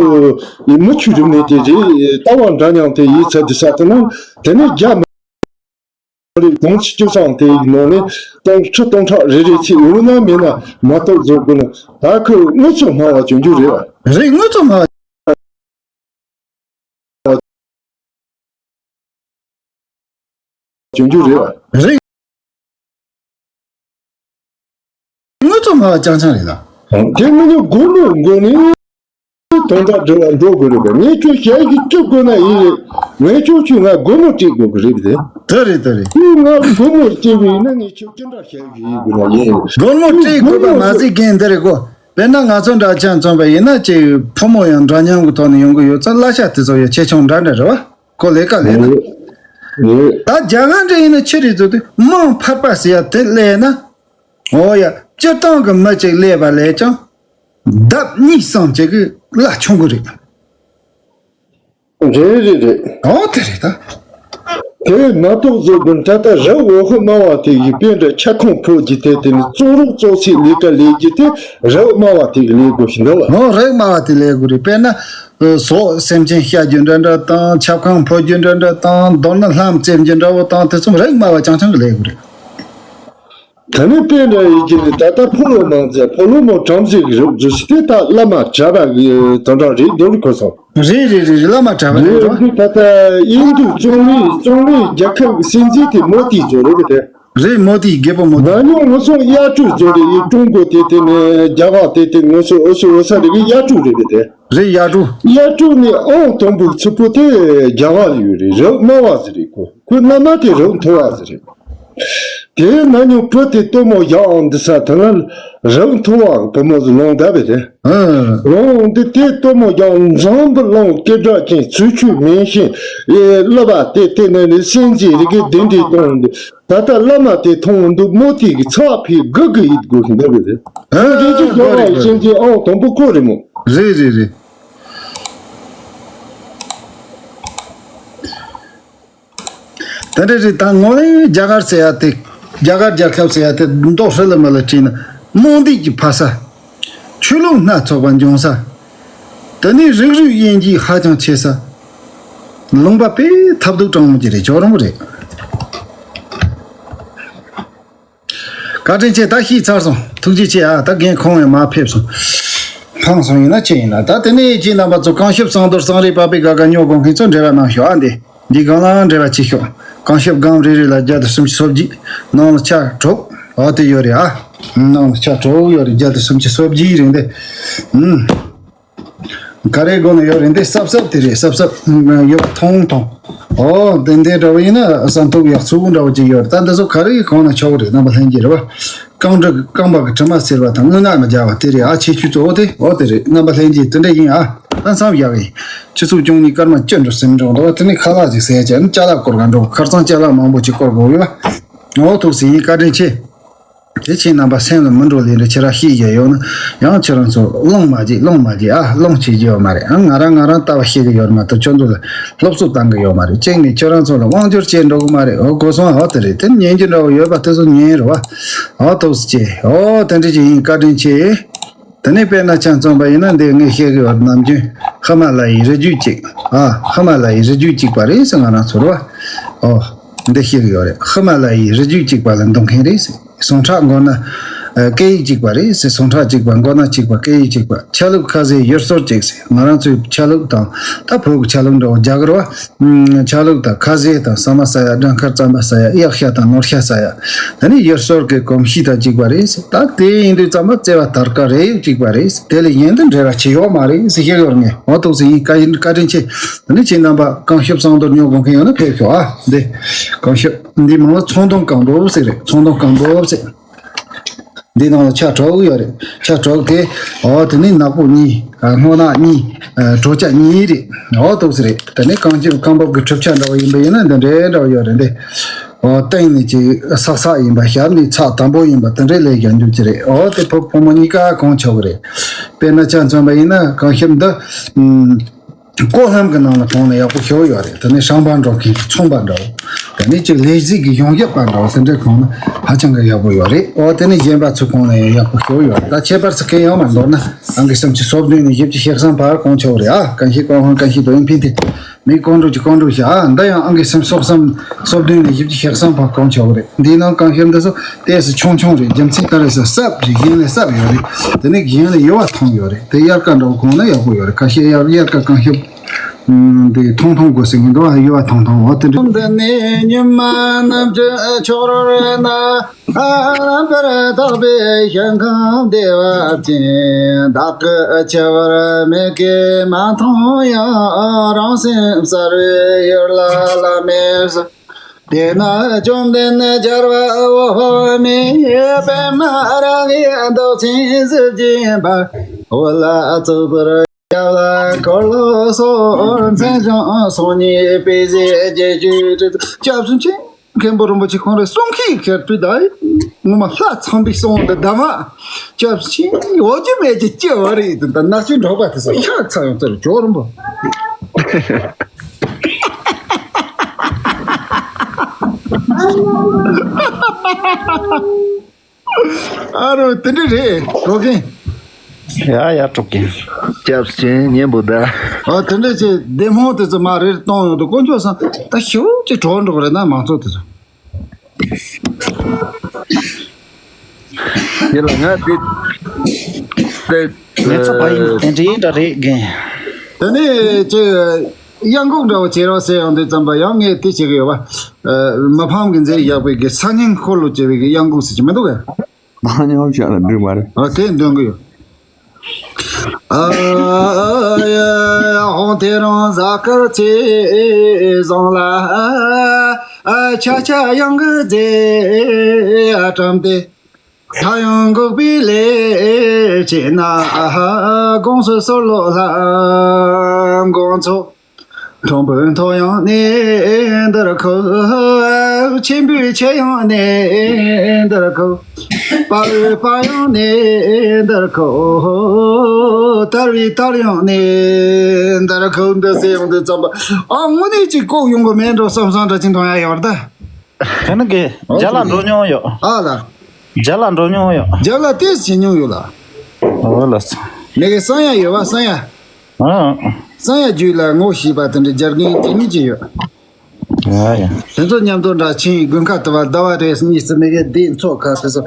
ཡི་མི་ཆོས་རིག་གནས་དེ་རེད། ལྟ་བ་འདྲ་མཉམ་དེ་ཡིད་ཚད་དེ་ས་དེ་ན་དེ་ནས་རྒྱ་མི་རིགས་གོང་ཆེ་སྤྱི་བསང་དེ་ཡིག་ནང་ནས་སྟོང་ཁྲི་སྟོང་ཕྲག་རེ་རེ་ཚིག་འོ་ན་མེད་ན་མ་གཏོགས་བཟོ་དགོས་ན་ད་ཁོ་དངོས་སུ་སྨྲ་བ་བྱུང་རྒྱུ་རེད་བ། རེད། དངོས་སུ་སྨྲ་བ། བྱུང་རྒྱུ་རེད་བ། རེད། དངོས་སུ་སྨྲ་བ་རྐྱང་རྐྱང་རེད་ལ། དེ་མིན་ནི་སྒོར་མོ་མགོ་ནས་དོན་དག་འབྲེལ་བ་འགྲོ་དགོས་རེད་པས། ངས་ཁྱོད་ཞལ་གྱིས་ཅི་དགོས་ན་ཡིན་རེད། ངས་ཁྱོད་ཁྱོད་ང་སྒོར་མོ་སྤྲད་དགོས་ཀྱི་རེད་དེ། དེ་རེད་དེ་རེད། ཁྱོད་ང་སྒོར་མོ་སྤྲད་པ་ཡིན་ན་ངས་ཁྱོད་ཅི་འདྲ་ཞལ་གྱིས་ཡིན་དགོས་ན་ཡིན། སྒོར་མོ་སྤྲད་དགོས་པ་མ་ཟད་རྐྱེན་འདི་རེད་གོ། དཔེར་ན་ང་ཚོ་འདྲ་ཆ་མཚོན་པ་ཡིན་ན་ཅིག་ཕོ་མོ་ཡང་འདྲ་མཉམ་གྱི་ཐོག་ནས་ཡོང་གི་ཡོད་ཙང་གླ་ཆ་དེ་ཚོ་ཡང་ཆེ་ཆུང་འདྲ་འདྲ་རེད་བ། ཁོ་ལས་ཀ་ལས་ན། རེད། ད་རྒྱ་གར་འདྲ་ཡིན་ན་ཆི་རེད་ཟེར་དུས་དམངས་ཕལ་པ་ཟེར་ཡ་དེ་སླེབས་ན། འོ་ཡ། སྤྱིར་བཏང་གི་མི་གཅིག་སླེབས་པ་ལས་ཀྱང་། ལྡབ་གཉིས་ཙམ་ཅིག་གི་གླ་ཆུང་གི་རེད། རེད་རེད་རེད། འོ་དེ་རེད་ད། དེ་མ་གཏོགས་བཟོ་དགོས་ད་ལྟ་རབས་འོ་ཧུ་སྨྲ་བ་དེ་ཡི་དཔེ་འདྲ་ཁྱབ་ཁོངས་ཕོག་རྒྱུ་དེ་དེ་ནི་གཙོ་རོགས་གཙོ་ཆེ་ལས་ཀ་ལས་རྒྱུ་དེ་རབས་སྨྲ་བ་དེ་གི་ལས་དགོས་ཤིག་འདུག་བ། འོ་རབས་སྨྲ་བ་དེ་ལས་དགོས་རེད། དཔེར་ན། ཟོག་སེམས་ཅན་བཤའ་རྒྱུ་འདྲ་འདྲ་དང་ཁྱབ་ཁོངས་ཕོག་རྒྱུ་འདྲ་འདྲ་དང་མདོར་ན་ལྷམ་བཙེམ་རྒྱུ་འདྲ་བོ་དང་དེ་ཚོ་རབས་སྨྲ་བ་རྐྱང་རྐྱང་གི་ལས་དགོས་རེད། ད་ནི་དཔེ་འདྲ་ཡིན་གྱི་ནི་ད་ལྟ་ཕོ་ལོ་མང་ཚེ་ཕོ་ལོ་མོ་བྲམ་ཟེ་གི་རབས་བརྗོད་ཟེར་དེ་ད་བླ་མ་གྲྭ་པ་གི་དོན་དག་རེད་འདུག་གོ་སོང་། རེད་རེད་རེད། བླ་མ་གྲྭ་པ་རེད་རེད། ད་ལྟ་ཨིན་རྡུ་ཙོང་ལི་ཙོང་ལི་རྒྱལ་ཁབ་ཀྱི་སྲིད་འཛིན་དེ་མོ་དི་ཇོ་རེད་དེ། རེད། མོ་དི་རྒྱལ་པོ་མོ་དི། ད་ཉོ་ངོ་སོང་གཡར་ཀྲུ་ཇོ་རེད། ཡི་ཀྲུང་གོ་དེ་དེ་ནས་རྒྱ་གར་དེ་དེ་ངོ་སོ་འོ་སོ་འོ་ས་རེད་གི་གཡར་ཀྲུ་རེད་དེ། རེད། གཡར་ཀྲུ། གཡར་ཀྲུ་ནི་ཨང་དང་པོ་ཚུ་པོ་དེ་རྒྱ་གར་ཡོད་རེད། རབས་སྨྲ་བ་ཟེར་རེད་གོ། ཁོའི་མནའ་མ་དེ་རབས་མཐོ་བ་ཟེར་རེད། དེའི་ན་ཉུང་བུ་དེ་སྟོན་མོ་ཡག་འདི་ས་དེ་ན་རབས་མཐོ་བ་བུ་མོ་ཟིག་ལོང་བསྡད་པས་དེ། ཨང་། ལོང་འདི་དེ་སྟོན་མོ་ཡག་འཛམ་བུ་གླིང་སྐད་གྲགས་ཅན་ཚུལ་ཆུ་མིང་ཤེས་ཨེ་བསླབ་པ་དེ་དེ་ནས་ནི་སེམས་ཅན་རིག་གི་གདན་འདྲེན་གཏོང་འདི་ད་ལྟ་བླ་མ་དེ་མཐོང་འདུག་མོ་དེ་གི་ཚགས་ཕི་གི་གི་ཡིད་དགོས་འདི་བས་དེ། ཨང་། དེ་ཅི་ཨང་། གོ་རེད་གོ་རེད། སེམས་ཅན་ཨང་དང་པོ་ཁོ་རེད་མོ། རེད་རེད་རེད། དེ་འདྲ་རེད། ད་ངོ་ནས་རྒྱ་གར་ཟེར་ཡ་དེ། རྒྱ་གར་རྒྱལ་ཁབ་ཟེར་ཡ་དེ་མདོ་ཧྲི་ལི་མི་ལ་བྲིས་ན་རྨོངས་དད་ཀྱི་ཕ་ས། ཆོས་ལུགས་སྣ་ཚོགས་པ་འབྱུང་ས། དེ་ནས་རིགས་རུས་དབྱེ་འབྱེད་ཧ་ཅང་ཆེ་ས། ལུང་པ་དཔེ་ཐབས་སྡུག་དྲང་མོ་ཅིག་རེད། ཇོ་རིན་པོ་རེད། བཀའ་དྲིན་ཆེ། ད་ཤེས་ཚར་སོང་། ཐུགས་རྗེ་ཆེ་ཨ། ད་རྒན་ཁོང་ཡང་མར་ཕེབས་སོང་། འཕངས་སོང་ཡིན་ན་ཅི་ཡིན་ན། ད་དེ་ནས་ཁྱེད་རྣམ་པ་ཚོ་གང་ཤུབ་གསང་རྡོར་གསང་རི་པ་པི་ག་ག་ཉོ་དགོས་མཁན་ཚོ་འབྲེལ་བ་གནང་ཤོག་ཨ། འདི་འདི་སྒང་ལའང་འབྲེལ་བ་བྱེད་ཤོག་གང་ཤུབ་སྒང་རེ་རེ་ལ་བརྒྱ་དང་སུམ་ཅུ་སོ་བརྒྱད། ནང་ལ་ཆ་དྲུག་འོ་དེ་ཡོད་རེད་ཨ། ནང་ལ་ཆ་དྲུག་ཡོད་རེད། བརྒྱ་དང་སུམ་ཅུ་སོ་བརྒྱད་རིང་དེ། ཨུམ། ག་རེ་དགོས་ན་ཡོད་རེད། འདི་སྲབ་སྲབ་དེ་རེད། སྲབ་སྲབ་ཡོད་པ་ཐུང་ཐུང་། ཨོ་དེ་འདི་འདྲ་བ་ཡིན་ན་བསམ་ཐུབ་ཡག་ཚུགས་འདྲ་བ་ཅིག་ཡོད་རེད། ད་འདི་ཚོ་ག་རེ་གང་ན་ཆོག་གི་རེད། རྣམ་པ་ལྷན་རྒྱས་རེད་བ། རྐང་དྲུག་རྐང་པ་གི་དྲི་མ་སེལ་བ་དང་རྔུལ་ནག་མི་རྒྱག་པ་དེ་རེད་ཨ། ཁྱད་ཆོས་གཙོ་བོ་དེ་ཨོ་དེ་རེད། རྣམ་པ་ལྷན་རྒྱས་དེ་འདྲ་ཡིན་ཨ། ད་མཚམས་བཞག་གི་ཡིན། ཆུ་ཚོད་བཅུ་གཉིས་སྐར་མ་བཅུ་འགྲོ་ཟིན་འགྲོ་འདུག་དེ་ནས་ཁ་ལག་ཅིག་ཟས་བྱས་ནས་ཅ་ལག་སྐོར་ག་འགྲོ། ཁར་སང་ཅ་ལག་མང་པོ་ཅིག་སྐོར་དགོས་ཡོད་པ། ཨོ་ཐུགས་སྲས་ཡིན། བཀའ་དྲིན་ཆེ། དེ་ཁྱེད་རྣམ་པ་སེམས་ལ་མི་འགྲོ་ལེ་རེ་ཁྱེད་རང་ཤེས་ཀྱི་ཡོད་ན་ཡང་ཁྱེད་རང་ཚོ་སློང་མ་བྱེད་སློང་མ་བྱེད་ཨ། སློང་བྱེད་ཀྱི་ཡོད་མ་རེད་ཨ། ང་རང་ང་རང་ལྟ་བ་ཤེས་ཀྱི་ཡོད་མ་གཏོགས་ཁྱོད་ཚོ་ལ་སློབ་གསོ་བཏང་གི་ཡོད་མ་རེད། གཅིག་ནས་ཁྱེད་རང་ཚོ་ལ་དབང་སྒྱུར་བྱེད་འགྲོ་གི་མ་རེད། ཨོ་གོ་སོང་ཨ། ཨོ་དེ་རེད། དེ་ཉན་རྒྱུ་འདྲ་བོ་ཡོད་པ་དེ་ཚོ་ཉན་རོགས་ཨ། ཨོ་ཐུགས་རྗེ་ཆེ། ཨོ་དེ་འདྲ་ཅིག་ཡིན། བཀའ་དྲིན་ཆེ། དེ་ནས་དཔེར་ན་ཆ་མཚོན་པ་ཡིན་ན་འདི་ངས་བཤད་གི་ཡོད། ནམ་རྒྱུན་ཧི་མ་ལ་ཡའི་རི་རྒྱུད་གཅིག་ཨ། ཧི་མ་ལ་ཡའི་རི་རྒྱུད་གཅིག་པ་རེད་ཟེར་ང་རང་ཚོར་བ། ཨོ་འདི་བཤད་གི་ཡོད་རེད། ཧི་མ་ལ་ཡའི་རི་རྒྱུད་གཅིག་པ་ལ་འདོན་མཁན་རེད་ཟེར། ཟུངས་ཁྲག་མགོ་ན་སྐད་ཡིག་གཅིག་པ་རེད་ཟེར། ཟུངས་ཁྲག་གཅིག་པ་མགོ་ན་གཅིག་པ་སྐད་ཡིག་གཅིག་པ། ཆ་ལུགས་ཁ་ཟས་ཡུལ་སྲོལ་གཅིག་ཟེར། ང་རང་ཚོའི་ཆ་ལུགས་དང་ད་བོད་ཀྱི་ཆ་ལུགས་འདྲ་བོ་རྒྱ་གར་བ། ཆ་ལུགས་དང་ཁ་ཟས་དང་ཟ་མ་ཟ་ཡ། སྦྲང་དཀར་རྩམ་པ་ཟ་ཡ། གཡག་ཤ་དང་ནོར་ཤ་ཟ་ཡ། དེ་ནས་ཡུལ་སྲོལ་གྱི་གོམས་གཤིས་དང་གཅིག་པ་རེད། ད་དེ་ཡིན་དུས་ཙམ་པ་བརྩེ་བ་དར་དཀར་རེད་གཅིག་པ་རེད། དེ་ལས་གཞན་དུ་འབྲེལ་བ་ཆེ་ཡོད་མ་རེད་ཟེར་བཤད་ཡོད་ངས། འོ་ཐུགས་སྲས་ཡིན། བཀའ་ཡིན་བཀའ་དྲིན་ཆེ། དེ་ནས་ཁྱེད་རྣམ་པ་གང་ཤུབ་གསང་རྡོར་ཉོ་དགོས་མཁན་ཡོད་ན་ཕེབས་ཤོག་ཨ། འདི་གང་ཤུབ་འདི་མང་ལ་ཚོང་དོན་གང་འབོབ་ཟེར་རེད། ཚོང་དོན་གང་འབོབ་ཟེར། འདི་ནང་ལ་ཆ་དྲུག་ཡོད་རེད། ཆ་དྲུག་དེ། ཨོ་དེ་ནི་ནག་པོ་གཉིས། ཨ་སྔོ་ནག་གཉིས། ཨ་དྲོ་སྐྱ་གཉིས་རེད། ཨོ་ཐུགས་སྲས་རེད། དེ་ནི་རྐང་རྗེས་རྐང་འབབ་ཀྱི་གྲུབ་ཆ་འདྲ་བོ་ཡིན་པ་ཡིན་ན་འདི་འདྲའི་འདྲ་བོ་ཡོད་རེད་འདི། ཨོ་སྟེང་ནས་ཀྱི་སག་སག་ཡིན་པ། ཞབས་ནས་ཚགས་དམ་པོ་ཡིན་པ་དེ་འདྲའི་ལས་རྒྱག་འགྱུར་གྱི་རེད། ཨོ་དེ་ཕོ་ཕོ་མོ་གཉིས་ཀ་གོན་ཆོག་གི་རེད། དཔེར་ན་ཆ་མཚོན་པ་ཡིན་ན་རྐང་ཤུབས་འདི། ཨུམ། ཀོ་ལྷམ་གྱི་ནང་ལ་གོན་ན་ཡག་པོ་ཞེ་པོ་ཡོད་རེད། དེ་ནས་ཧྲང་པ་འགྲོ་མཁན་གྱི་ཚོང་པ་འདྲ་བོ། དེ་ནས་ཅིག་ལས་གཟིགས་ཀྱི་ཡོང་ཡག་པ་འདྲ་བོ་དེ་འདྲས་གོན་ན་ཧ་ཅང་གི་ཡག་པོ་ཡོད་རེད། ཨོ་དེ་ནས་གཞན་པ་ཚོ་གོན་ན་ཡང་ཡག་པོ་ཞེ་པོ་ཡོད་རེད། ད་ཁྱད་པར་ཚིག་མཁན་ཡོད་མ་མདོར་ན་ཨང་ཀི་སུམ་ཅུ་སོ་བདུན་ནས་བཞི་བཅུ་ཞེ་གསུམ་བར་གོན་ཆོག་རེད་ཨ། གང་ཞིག་གོང་ཧང་གང་ཞིག་དོ་ཡིན་ཕིན་ཏེ། མི་གང་འགྲོ་ཅིག་གང་འགྲོ་ཞིག་ཨ། འདི་ཡང་ཨང་ཀི་སུམ་སོ་གསུམ་སོ་བདུན་ནས་བཞི་བཅུ་ཞེ་གསུམ་བར་གོན་ཆོག་གི་རེད། འདིའི་ནང་རྐང་ཤུབས་འདི་ཚོ་ཏོག་ཙམ་ཆུང་ཆུང་རེད། རྒྱུ་མཚན་ག་རེ་ཟེར་སྲབ་རེད། གཞན་ལས་སྲབ་ཡོད་རེད། དེ་ནས་གཞན་ལས་ཡུ་བ་ཐོན་ཡོད་རེད། དེ་དབྱར་ཁ་འདྲ་བོ་གོན་ན་ཡག་པོ་ཡོད་རེད། ཁ་ཤས་དབྱར་དབྱར་ཁ་རྐང་ཤུབས་འདི་ཐུང་ཐུང་དགོས་ཟེར་གྱི་འདུག་ཨ་ཡུ་བ་ཐུང་ཐུང་འོ་དེ་འདྲ། འདི་ནས་ཉི་མ་རྣམས་ཀྱི་ཕྱོགས་རོལ་ན། རྣམ་པར་དག་པའི་ཞིང་ཁམས་བདེ་བ་ཅན། བདག་གི་འཆི་བར་མིག་གིས་མ་མཐོང་ཡང་། རང་སེམས་གསལ་བའི་ཡུལ་ལ་བླ་མེད་གསལ། དེ་ན་བཅོམ་ལྡན་རྒྱལ་བ་འོད་དཔག་མེད། པདྨ་རཱ་གའི་མདོག་ཅན་གཟི་བརྗིད་འབར། འོད་ལ་བརྩེགས་པར་ཞབས་ལ་འཁོར་ལོ་སོགས། མཚན་བྱང་སོ་གཉིས་དཔེ་བྱད་བརྒྱད་ཅུའི་སྤྲས། སྐྱབས་སུ་མཆི། མཁན་པོ་རིན་པོ་ཆེ་ཁོང་རེ་གསུང་མཁན་གྱི་དུས་ད་ངོ་མ་ལྷ་ཚངས་པའི་གསུང་འདི་གདམས་པ་སྐྱབས་ཆེན་འོ་ཅི་མེད་ཀྱི་སྐྱེ་བ་རེད། དེ་ད་ནག་ཆུའི་འབྲོག་པ་དེ་ཚོ་ཤ་ཚ་ཡོང་ཚར་ཇོ་རིན་པོ། ཨ་རོ་དེ་འདྲ་རེད་གྲོགས་མཁན། ཡ་ཡ་གྲོགས་མཁན། སྐྱབས་ཆེན་ཉན་པོ་ད། ཨ་དེ་འདྲ་ཅིག་བདེ་སྨོན་དེ་ཚོ་མ་རེད་གཏོང་ཡོང་དུས་དཀོན་མཆོག་སང་ད་ཞེ་པོ་ཅིག་གྲོགས་འགྲོ་གི་རེད་ན་མང་ཚོགས་དེ་ཚོ། དེ་ལ་ང་དེ་དེ་ངས་ཚོ་པ་ཡིན་དེ་འདྲའི་འདྲ་རེད་རྒན། དེ་ནས་ཅིག་གཡང་འགུག་འདྲ་བོ་བྱེད་རོགས་ཟེར་ཡོང་དུས་ཙམ་པ་ཡང་ངས་དེ་བྱེད་གི་ཡོད་པ། མི་ཕམ་གྱི་མཛད་བཞག་པའི་གི་སང་ཉིན་འཁོར་ལོ་བྱེད་པའི་གི་གཡང་འགུག་ཟེར་གྱི་མི་འདུག་གས། སང་ཉིན་བྱས་ན་འགྲིག་མ་རེད། ཨ་དེ་འདོན་གི་ཡོད། ཨ་ཡ་ཧོང་དེ་རང་གཟའ་སྐར་ཚེས་བཟང་ལ། ཨ་ཆ་ཆ་གཡང་གི་རྫས་བཀྲམ་སྟེ། ད་ཡང་འགུག་པའི་ལས་བྱེད་ན། དགོངས་སུ་གསོལ་ལོ་ལྷ་མགོན་ཚོགས། ཁྲོན་པོའི་མཐོ་ཡང་གནས་འདིར་ཁོ། ཆེན་པོའི་ཆེ་ཡང་གནས་འདིར་ཁོ། དཔའ་བོའི་དཔའ་ཡང་གནས་འདིར་ཁོ། དར་བའི་དར་ཡང་གནས་འདིར་ཁོ། འདི་ཟེར་ཡོང་དུས་ཙམ་པ་ཨ་དངོས་གནས་ཅིག་ལྐོག་ཡོང་གི་མེད་འགྲོ་བསམ་བསམ་འདྲ་ཅིག་མཐོང་ཡ་ཡོད་རེད་ད། དེ་ནི་གི་རྒྱ་ལ་འགྲོ་མྱོང་ཡོད། ཨ་ལ། རྒྱ་ལ་འགྲོ་མྱོང་ཡོད། རྒྱ་ལ་ཏོག་ཙམ་བྱེད་མྱོང་ཡོད་ལ། འོ་ལགས་སོ། མི་གི་གསང་ཡ་ཡོད་པ་གསང་ཡ། ཨང་། གསང་ཡ་རྒྱུད་ལ་ངོ་ཤེས་པ་དེ་འདྲ་རྒྱ་རྒན་དེ་གཉིས་ཅིག་ཡོད། ཨ་ཡ། དེ་ཚོ་མཉམ་དུ་འདྲ་ཆིངས་དགུན་ཁ་དུ་བ་ཟླ་བ་རེ་གཉིས་སུ་མི་གི་སྡེ་ཚོགས་ཁ་དེ་ཚོ།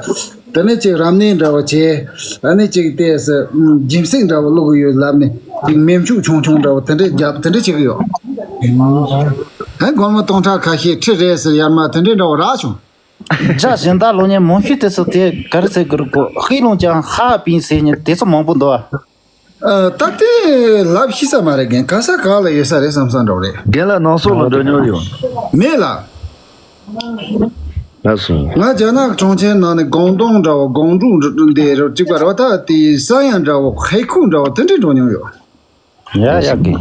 དེ་ནས་ཅིག་རབ་གནས་འདྲ་བོ་བྱས། ཨ་ནི་ཅིག་དེ་སུ་སྦྱིན་སྲེག་འདྲ་བོ་བླུག་གི་ཡོད་ལབ་ནས། ཅིག་མེ་མཆོད་ཆུང་ཆུང་འདྲ་བོ་དེ་འདྲས་རྒྱབ་དེ་འདྲས་བྱེད་གི་ཡོད། ཨ་སྒོར་མོ་སྟོང་ཕྲག་ཁ་ཤས་ཁྲི་རེད་ཟེར། ཡར་མར་དེ་འདྲས་འདྲ་བོ་རག་བྱུང་། རྒྱ་གཞན་དག་ལོ་ཉེ་མང་ཤོས་དེ་ཚོ་དེ་ག་རེ་ཟེར་གི་རེད་གོ། ཧེ་ལུང་ཅང་ཧ་པིན་ཟེར་ཉིན་དེ་ཚོ་མང་པོ་འདུག་ཨ། ཨ། ད་དེ་ལབ་ཤེས་ས་མ་རེད། རྒན། ག་ས་ག་ལ་ཡོད་ས་རེད་བསམ་བསམ་འདྲ་བོ་རེད། རྒན་ལགས་ནང་སོག་ལ་འགྲོ་མྱོང་ཡོད། མེད་ལ། ལགས་སོ། ང་རྒྱ་ནག་གྲོང་ཁྱེར་ནང་ནས་ཀོང་ཏུང་འདྲ་བོ། ཀོང་ཀྲུའུ་འདི་རུ་གཅིག་པ་རེད་བ། ད་དེ་ས་ཡ་འདྲ་བོ། ཧེ་ཁུག་འདྲ་བོ་དེ་འདྲས་འགྲོ་མྱོང་ཡོད། ཡ་ཡ་རྒན།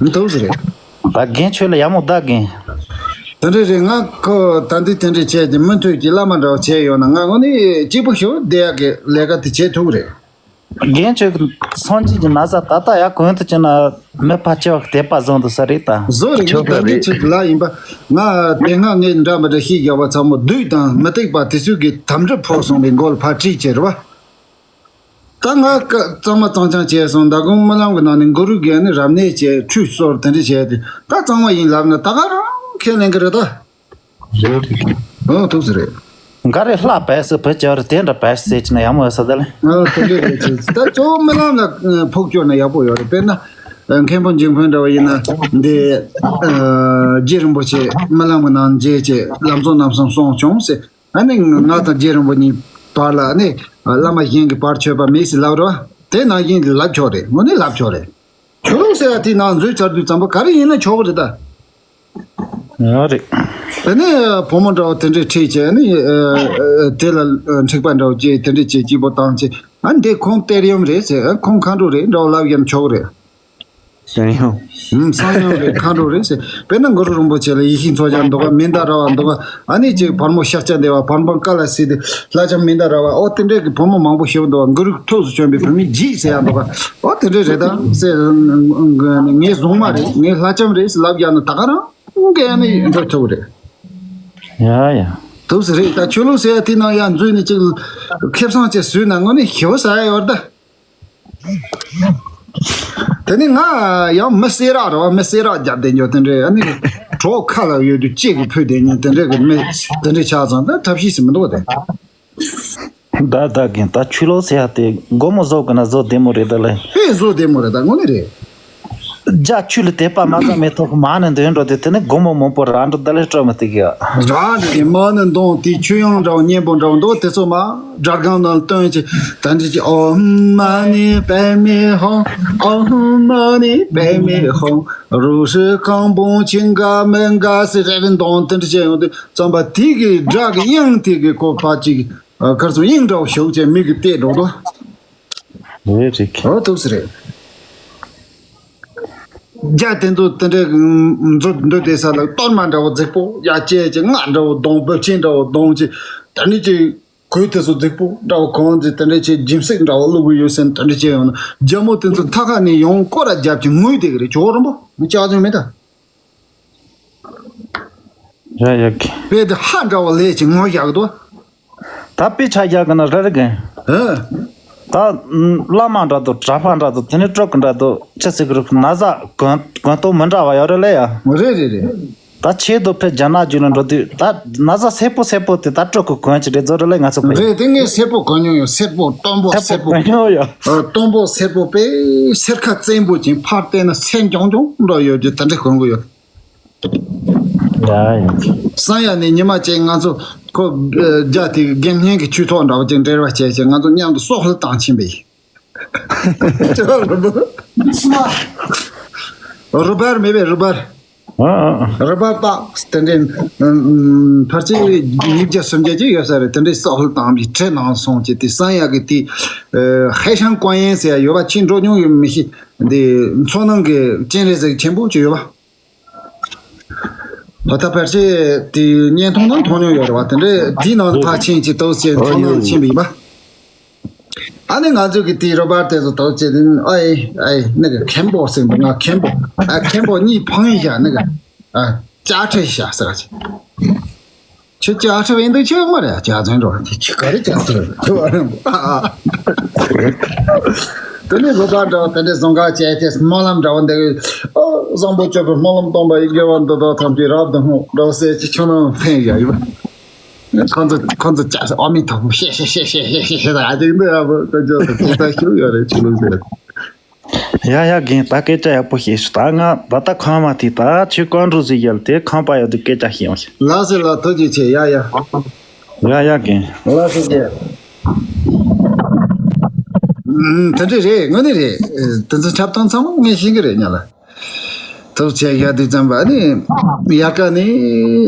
མི་ཐུག་ཟེར་རེད། ད་རྒན་ཁྱོད་ལ་ཡག་མོ་ད་རྒན། དེ་འདྲས་རེད། ང་ཁོ་ད་འདི་དེ་འདྲས་བྱས་ཏེ་མུ་མཐུད་ཀྱི་བླ་མ་འདྲ་བོ་བྱས་ཡོད་ན། ང་དངོས་གནས་སྐྱིད་པོ་ཞིག་བསྡད་ཡག་གི་ལས་ཀ་དེ་བྱེད་ཐུབ་རེད། རྒན་ཁྱོད་ཀྱི་སངས་རྒྱས་ཀྱི་ན་བཟའ་ད་ལྟ་ཡང་གོན་དུ་བྱུང་ན་མི་ཕལ་ཆེ་བ་དད་པ་བཟང་དུ་ས་རེད་ད། བཟོ་རིག་ཆོག་གི་ད་འདི་རེད། ཆེད་ལ་ཡིན་པ། ང་དེ་སྔ་ངས་འདྲ་མི་འདྲ་ཤེས་རྒྱག་པ་ཚང་མ་བདུད་དང་མུ་སྟེགས་པ་དེ་ཚོས་ཀྱི་དམ་གྲུ་ཕོག་སོང་བའི་མགོ་ལ་ཕར་བྲིས་བྱས་རེད་བ། ད་ང་ཀ་གཙང་མ་གཙང་རྐྱང་བྱས་སོང་། མདང་དགོང་རྨི་ལམ་གྱི་ནང་ནས་གུ་རུ་གིས་ནི་རབ་གནས་བྱས། ཁྲུས་གསོལ་དེ་འདྲ་བྱས་ཏེ། ད་གཙང་མ་ཡིན་ལབ་ན་ད་ག་རང་ཁས་ལེན་གི་རེད་ད། རེད་རེད། ཨོ་ཐུགས་སུ་རེད། འགའ་རེ་ལྷ་བས་སུ་བུ་ཅར་དེ་འདྲ་བས་ཟེར་གྱི་ན་ཡག་མོ་ཡོད་ས་ད་ལེ། ཨོ་དེ་འདྲ་རེད་ཅེས། ད་གཙོ་བོ་རྨི་ལམ་ལ་ཕོག་སྐྱོར་ན་ཡག་པོ་ཡོད་རེད། དཔེར་ན་མཁན་པོ་འཇིགས་ཕུན་འདྲ་བ་ཡིན་ན་འདི་རྗེ་རིན་པོ་ཆེ་རྨི་ལམ་གྱི་ནང་མཇལ་བྱས་ལམ་གཙོ་རྣམ་གསུམ་གསུངས་བྱུང་ཟེར། ཨ་ནི་ང་དང་རྗེ་རིན་པོ་གཉིས་བར་ལ་ནི་བླ་མ་གཞན་གྱི་བར་ཆད་པ་མེད་ཟེར་ལབ་རོགས། དེ་ནང་བཞིན་ལབ་ཆོག་རེད། དངོས་གནས་ལབ་ཆོག་རེད། ཆོས་ལུགས་ཟེར་བ་དེའི་ནང་འཛུལ་ཚར་དུས་ཙམ་པ་ག་རེ་ཡིན་ན་ཆོག་གི་རེད་ད། ཡོད་རེད། དེ་ནས་བུ་མོ་འདྲ་བོ་དེ་འདྲས་ཁྲིད་བྱས་ནི། ཨ་ཨ་དེ་ལ་ཨ་འཁྲིག་པ་འདྲ་བོ་བྱས། དེ་འདྲས་བྱས་སྐྱིད་པོ་བཏང་བྱས། ཨ་འདི་ཁོང་གཏེར་ཡུམ་རེད་ཟེར། ཨ་ཁོང་མཁའ་འགྲོ་རེད་འདྲ་བོ་ལབ་ཡང་ཆོག་གི་རེད། གསང་ཡུམ། ཨུམ། གསང་ཡུམ་རེད། མཁའ་འགྲོ་རེད་ཟེར། དཔེར་ན་གུ་རུ་རིན་པོ་ཆེ་ལ་ཡེ་ཤེས་མཚོ་རྒྱལ་འདུག་ག་མནྡ་ར་བ་འདུག་ག་ཨ་ནི་ཅིག་བར་མོ་ཤཱཀྱ་དེ་བ། བར་མོ་ཀ་ལ་སིདྡྷི། ལྷ་ལྕམ་མནྡ་ར་བ། ཨོ་དེ་འདྲས་ཀྱི་བུ་མོ་མང་པོ་ཞིག་འདུག་ག་གུ་རུ་ཐུགས་སུ་བྱོན་པའི་བུད་མེད་བརྒྱད་ཟེར་ཡ་འདུག་ག་ཨོ་དེ་འདྲས་རེད་ད་ཟེར། ངའི་བཟུང་མ་རེད། ངའི་ལྷ་ལྕམ་རེད་ཟེར་ལབ་རྒྱག་ན་ད་ག་རང་གི་ཨ་ནི་འགྲོ་ཐུབ་རེད། ཡ་ཡ། ཐུགས་སུ་རེད། ད་ཆོས་ལུགས་ཟེར་ཡ་དེ་ནང་ཡང་འཛུལ་ནས་ཅིག་ཁེ་བཟང་ཅིག་བཟོས་ན་དངོས་གནས་ཞེ་པོ་ཟ་ཡ་ཡོད་རེད་ད། དེ་ནི་ང་ཡང་མི་སེར་ར་ར་བ། མི་སེར་ར་རྒྱབ་བསྡད་ཉོ་དེ་འདྲས། ཨ་ནི་གྲོགས་ཁ་ལ་ཡོད་དུས་གཅིག་གི་ཕུད་དེ་ཉིན་དེ་འདྲས་གི་མི་དེ་འདྲས་ཆགས་ཙང་ད་ཐབས་ཤེས་སུ་མི་འདུག་དེ། ད་ད་གིན་ད་ཆོས་ལུགས་ཟེར་ཡ་དེ་སྒོར་མོ་བཟོ་དགོས་ན་བཟོ་བདེ་མོ་རེད་ད་ལེ། ཧེ་བཟོ་བདེ་མོ་རེད་ད། དངོས་གནས་རེད། རྒྱ་ཆོས་ལ་དད་པ་མ་ཙམ་མེད་ཐོག་མ་ནི་འདོན་འགྲོ་དེ་དེ་ནི་སྒོར་མོ་མང་པོ་རག་འགྲོ་ད་ལེ། སྤྲོ་མི་ཐིག་ཡ། རག་འགྲོ་དེ་མ་ནི་འདོན་དེ་ཆོས་དབྱངས་འདྲ་བོ་སྙན་པོ་འདྲ་བོ་འདུག་དེ་ཚོ་མ་སྒྲ་སྒམ་ནང་བཏོན་ཅིག་ད་འདྲི་ཅིག་ཨོཾ་མ་ཎི་པདྨེ་ཧཱུྃ། ཨོཾ་མ་ཎི་པདྨེ་ཧཱུྃ། རུ་ཧྲི་ཁང་བུང་ཆིང་ག་མེ་ག་སི་རེ་རེ་འདོན་དེ་འདྲི་བྱས་ཡོང་དུས་ཙམ་པ་དེ་གི་སྒྲ་གི་དབྱངས་དེ་གི་གོ་བ་ཅིག་གར་སོང་དབྱིངས་འདྲ་བོ་ཞུགས་བྱས་མིག་གིས་བལྟས་འགྲོ་འདུག་རེད་རེད། ཨོ་ཐུགས་སུ་རེད། རྒྱ་དེ་ཚོ་དེ་འདྲའི་མཛོ་འདུག་དེ་ས་ལ་གཏོར་མ་འདྲ་བོ་རྫིག་པོ་ཡར་བཅད་ཅིག་སྔགས་འདྲ་བོ་བརྡུང་། བུ་ཆེན་འདྲ་བོ་བརྡུང་ཅིག་དེ་ནས་ཅིག་གོས་དེ་ཚོ་རྫིག་པོ་འདྲ་བོ་གོན་ཅིག་དེ་འདྲ་ཅིག་སྦྱིན་སྲེག་འདྲ་བོ་བླུག་གི་ཡོད་ཟེར་ནས་དེ་འདྲ་བྱས་ཡོང་ན། རྒྱ་མོ་དེ་ཚོ་མཐའ་ཁ་ནས་ཡོང་སྐོར་ར་རྒྱབ་ཅིག་ངུས་བསྡད་ཀྱི་རེད། ཇོ་བོ་རིན་པོ་ངུ་ཅག་ཚོད་མེད་ད། ར་ཡག་གི། དཔེ་དེ་ཧ་འདྲ་བོ་ལས་ཅིག་ངུ་བཞག་གི་འདུག་ད་དཔེ་ཆ་རྒྱག་གི་ན་རེ་རེ་གི། ཨ། ད་བླ་མ་འདྲ་འདུག་གྲྭ་པ་འདྲ་འདུག་དེ་ནས་སྤྲོ་གི་འདྲ་འདུག་ཅི་ཟེར་གི་རེད། ན་བཟའ་གོན་གོན་སྟངས་མི་འདྲ་བ་ཡོད་རེད་ལེ་ཡ། རེད་རེད་རེད། ད་ཆེད་དུ་ཕེབས་རྒྱ་ནག་རྒྱུད་ལ་འགྲོ་དུས་ད་ན་བཟའ་སེར་པོ་སེར་པོ་དེ་ད་སྤྲོ་གི་གོན་གྱི་རེད་བཟོ་རེད་ལེ། ང་ཚོ་གོན། རེད་དེ། ངས་སེར་པོ་གོན་མྱོང་ཡོད། སེར་པོ་སྟོན་པོ་སེར་སེར་པོ་པོ། གོན་མྱོང་ཡོད། ཨ། སྟོན་པོ་སེར་པོ་དཔེ་སེར་ཁ་བཙན་པོ་ཅན། ཕར་བལྟས་ན་སེར་འགྱོང་འགྱོང་འདྲ་ཡོད་རྒྱུ་དེ་འདྲ་གོན་གི་ཡོད། ཡ་ཡ། སང་ཡ་ནས་ཉི་མ་གཅིག་ང་ཚོ་ཁོ་རྒྱ་དེ་དགེ་བསྙེན་གྱི་ཆོས་ཚོགས་འདྲ་བོ་ཅིག་འབྲེལ་བ་བྱས་བྱས་ང་ཚོ་མཉམ་དུ་སོག་ལྷ་བཏང་ཕྱིན་པས། རུ་སྦལ་མེད་པས་རུ་སྦལ། ཨ་ཨ་ཨ། རུ་སྦལ་པགས་དེ་འདྲའི་ཕལ་ཆེར་ཉིས་བརྒྱ་སུམ་བརྒྱ་ཅིག་ཡོད་ས་རེད། དེ་འདྲའི་སོག་ལྷ་བཏང་བའི་ཁྲི་ནང་སོང་བྱས་དེ། སང་ཡ་གི་དེ་ཧེ་ཤང་ཀོང་ཡན་ཟེར་ཡ་ཡོད་པ། ཁྱེད་འགྲོ་མྱོང་ཡོད་མི་ཤེས། འདི་མཚོ་ནང་གི་སྤྱན་རས་གཟིགས་ཆེན་པོ་ཅིག་ཡོད་པ། ད་ལྟ་ཕལ་ཆེར་དེ་བརྙན་ཐུང་ནང་མཐོང་མྱོང་ཡོད་རེད་བ། དེ་འདྲའི་དེའི་ནང་ཕར་ཕྱིན་ཅིག་ཏོག་ཙམ་ཚོར་སྣང་ཕྱིན་པ་ཡིན་པ། ཨ་ནི་ང་ཚོ་གི་དེའི་རོ་བར་དེ་ཚོ་ཏོག་ཙམ་དེ་ཨའི་ཨའི་ནི་གི་མཁན་པོ་ཟེར་འདུག་ང་མཁན་པོ། ཨ། མཁན་པོ་གཉིས་འཕངས་ཡིན་ཤག་ནི་གི། ཨ། ཅ་ཁྲི་ཤག་ཟེར་ག་ཅིག་ཁྱོད་ཅ་ཁྲི་བས་འདུག་ཁྱོད་མ་རེད། ཅ་ཚོན་འགྲོ་ཁྱོད་ག་རེ་ཅ་ཁྲི་རེད་ཁྱོད་ཨ་རེད། དེ་ནས་བོད་པ་འདྲ་བ་དེ་འདྲའི་བཟང་ག་བྱས་ཏེ་སྨོན་ལམ་འདྲ་བ་འདི་གི། ཨོ་བཟང་པོ་སྤྱོད་པའི་སྨོན་ལམ་སྟོན་པ་ཡི། དགེ་བ་འདི་དག་ཐམས་ཅད་རབ་ཏུ་བསྔོ་འདྲ་བ་ཟེར་གྱི་ཁྱོད་རང་ཕན་ཡ་ཡོད། ཁོང་ཚོ་ཁོང་ཚོ་ཅག་ཨ་མི་ཐོག་བཤད་བཤད་བཤད་བཤད་བཤད་བཤད་ད་ཨ་ཅིག་འདི་ཡག་པོ་ཁོ་ཚོ་ཐུགས་ད་ཤུགས་ཡོད་རེད་ཆུ་ལུག་ཟེར། ཡ་ཡ་རྒན་ད་སྐད་ཆ་ཡག་པོ་བཤད་སོང་། ད་ང་ད་ལྟ་ཁང་མ་དེ་ད་ཆུ་ཀོང་འགྲོ་ཟིག་ཡལ་དེ་ཁང་པ་ཡོད་དུས་སྐད་ཆ་བཤད་ཡོང་ཞིག་ལགས་སོ་ལགས་ཐུགས་རྗེ་ཆེ། ཡ་ཡ། ཡ་ཡ་རྒན། ལགས་སོ་རྒན། ཨུམ། དེ་འདྲ་རེད། དངོས་གནས་རེད། དེ་ཚོ་འཁྲབ་སྟངས་ཚང་མ་ངས་ཤེས་ཀྱི་རེད་ཉ་ལ། ཐུགས་རྗེ་ཆེ་ཡ་དུས་ཙམ་པ་ནི། ཡ་ཀ་ནི།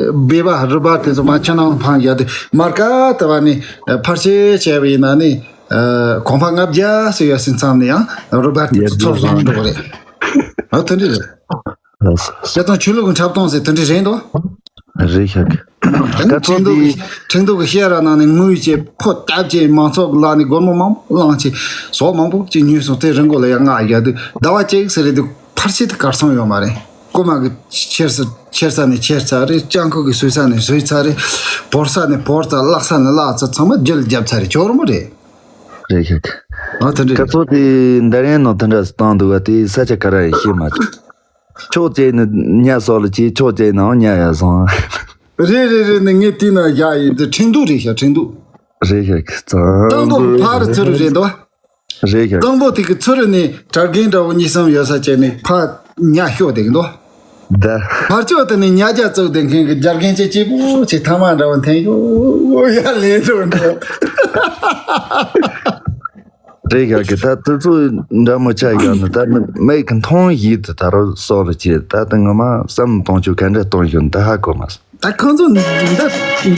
སྦེ་བ་རུ་བ་དེ་ཚོ་མ་ཁྱེད་རང་འཕང་ཡ་དུས་མར་ཀ་དེ་བ་ནི། ཕར་ཆེ་བྱས་པ་ཡིན་ན་ནི། གོང་འཕང་ལྔ་བརྒྱ་སུ་ཡོད་སྲིད་མཚམས་ནི་ཡང་རུ་བ་དེ་ཚོ་ཚོར་བཟང་འགྲོ་གི་རེད། ཨ་དེ་འདྲ་རེད། ལགས་སོ། དེ་དང་ཆོས་ལུགས་ཀྱི་འཁྲབ་སྟངས་ཟེར་དེ་འདྲ་རེད་འདུག་རེད་ཤག་ད་ཁྲིན་ཏུའུ་གི་ཁྲིན་ཏུའུ་གི་བཤད་ར་ནང་ནས་དངུལ་བྱས་ཕོ་བཏབ་བྱས་མང་ཚོགས་ལ་ནི་སྒོར་མོ་མང་པོ་བླངས་བྱས་ཟོག་མང་པོ་ཅིག་ཉོས་སོང་། དེ་རིང་གོ་ལ་ཡ་ང་ཡ་དུས་ཟླ་བ་གཅིག་ཟེར་རེད་དུས་ཕར་ཕྱི་དུ་གར་སོང་ཡོད་མ་རེད། རྐུ་མ་གི་ཁྱེར་ས་ཁྱེར་ས་ནས་ཁྱེར་ཚར་རེད། སྤྱང་ཁུ་གི་ཟོས་ས་ནས་ཟོས་ཚར་རེད། བོར་ས་ནས་བོར་ཚར། བརླག་ས་ནས་བརླག་ཚར། ཚང་མ་རྒྱུ་ལ་བརྒྱབ་ཚར་རེད། ཇོ་རུ་མོ་རེད། རེད་ཤག་ཨ་དེ་འདྲ་སྐབས་ཚོད་དེ་འདར་ཡན་ནང་དེ་འདྲ་བཏང་འདུག་བ་དེ་ས་ཆ་ག་ར་ཡིན་ཤེས་མ་ཐུབ། ཕྱོགས་གཅིག་ནས་ཉ་སོགས་ལ་བྱས། ཕྱོགས་གཅིག་ནའང་ཉ་ཡ་སོང་། རེད་རེད་རེད། ནི་ངས་དེ་ན་བཞག་ཡིན་དེ་ཁྲིན་ཏུའུ་རེད་ཤག་ཁྲིན་ཏུའུ། རེད་ཤག་རྩང་རྟ་མགོ་གི་ཕར་ཚུར་རེད་འདུག་རེད་ཤག་རྟ་མགོ་དེ་གི་ཚུར་ནས་གྲྭ་རྒན་འདྲ་བོ་གཉིས་གསུམ་ཡོད་ས་བྱས་ནས་ཕར་ཉ་ཤོག་དེ་གི་འདུག་ད། ཕར་ཕྱོགས་དེ་ནས་ཉ་རྒྱ་བཙུགས་དེ་མཁན་གི་རྒྱ་རྒན་ཅེ་གཅིག་པོ་ཅིག་ཐ་མག་འདྲ་བོ་འཐེན་ཡོད་ཡ་ལས་འགྲོ་འགྲོ། རེད་ཤག་གི་ད་དུས་ཚོད་འདྲ་མོ་ཆགས་ཡོད་ན་ད་མིག་གི་མཐོང་ཡིད་དུ་ད་རུ་སོགས་ལ་བྱེད། ད་ད་ངོ་མ་བསམ་གཏོང་ཆོག་ག་འདྲ་གཏོང་ཤོག་འདི་ཧ་གོ་མ་སོང་། ད་ཁོང་ཚོ་འདི་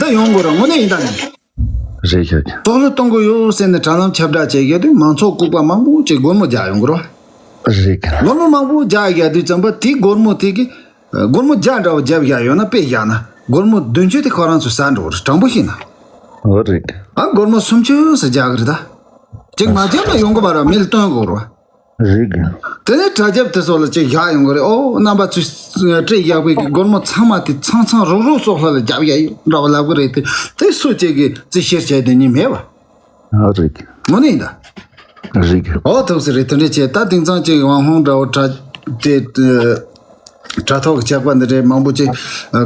འདི་ཡོང་དགོས་ར་དངོས་གནས་ཡིན་ད་ནི། རེད་ཤག་གི། དོགས་སློང་གཏོང་གི་ཡོད་ཟེར་ནས་དྲ་ལམ་ཁྱབ་བསྒྲགས་བྱེད་ཡོད་དུས་མང་ཚོགས་ལྐུགས་པ་མང་པོ་ཅིག་སྒོར་མོ་རྒྱག་ཡོང་གི་ར། རེད་གི། སྒོར་མོ་མང་པོ་རྒྱག་ཡོད་དུས་ཙམ་པ་དེའི་སྒོར་མོ་དེ་གི། སྒོར་མོ་བརྒྱ་འདྲ་བོ་བརྒྱབ་བཞག་ཡོད་ན་དཔེ་བཞག་ན་སྒོར་མོ་བདུན་ཅུ་དེ་ཁོ་རང་ཚོ་ཟ་འགྲོ་རེད་དྲང་པོ་བཤད་ན། འོ་རེད། ཨ་སྒོར་མོ་སུམ་ཅུ་ཟེར་རྒྱག་གི་རེད་ད། ཅིག་མ་བརྒྱབ་ན་ཡོང་གི་མ་རེད། མི་ལ་སྟོན་དགོས་རེད། རེད་གི། དེ་ནས་གྲ་རྒྱབ་དེ་ཚོ་ལ་ཅིག་བཞག་ཡོང་གི་རེད། ཨོ་རྣམ་པ་ཚོས་སྤྲད་བཞག་པའི་གི་སྒོར་མོ་ཚང་མ་དེ་ཚང་ཚང་རུག་རུག་སོགས་ལྷ་ལ་རྒྱབ་བཞག་ཡོད་འདྲ་བ་ལབ་གི་རེད་དེ། དེ་སུ་གཅིག་གིས་རྩིས་བཤེར་བྱས་དེ་ཉིད་མེད་པ། ཨ་རེད། དངོས་གནས་ཡིན་ད། རེད་གི། ཨོ་ཐུགས་སུ་རེད། དེ་འདྲས་བྱས་ད་དེང་སང་ཅིག་ཝང་ཧོང་འདྲ་བོ་དྲ་དེ་དྲ་ཐོག་གི་ཆགས་པ་འདི་འདྲས་མང་པོ་ཅིག་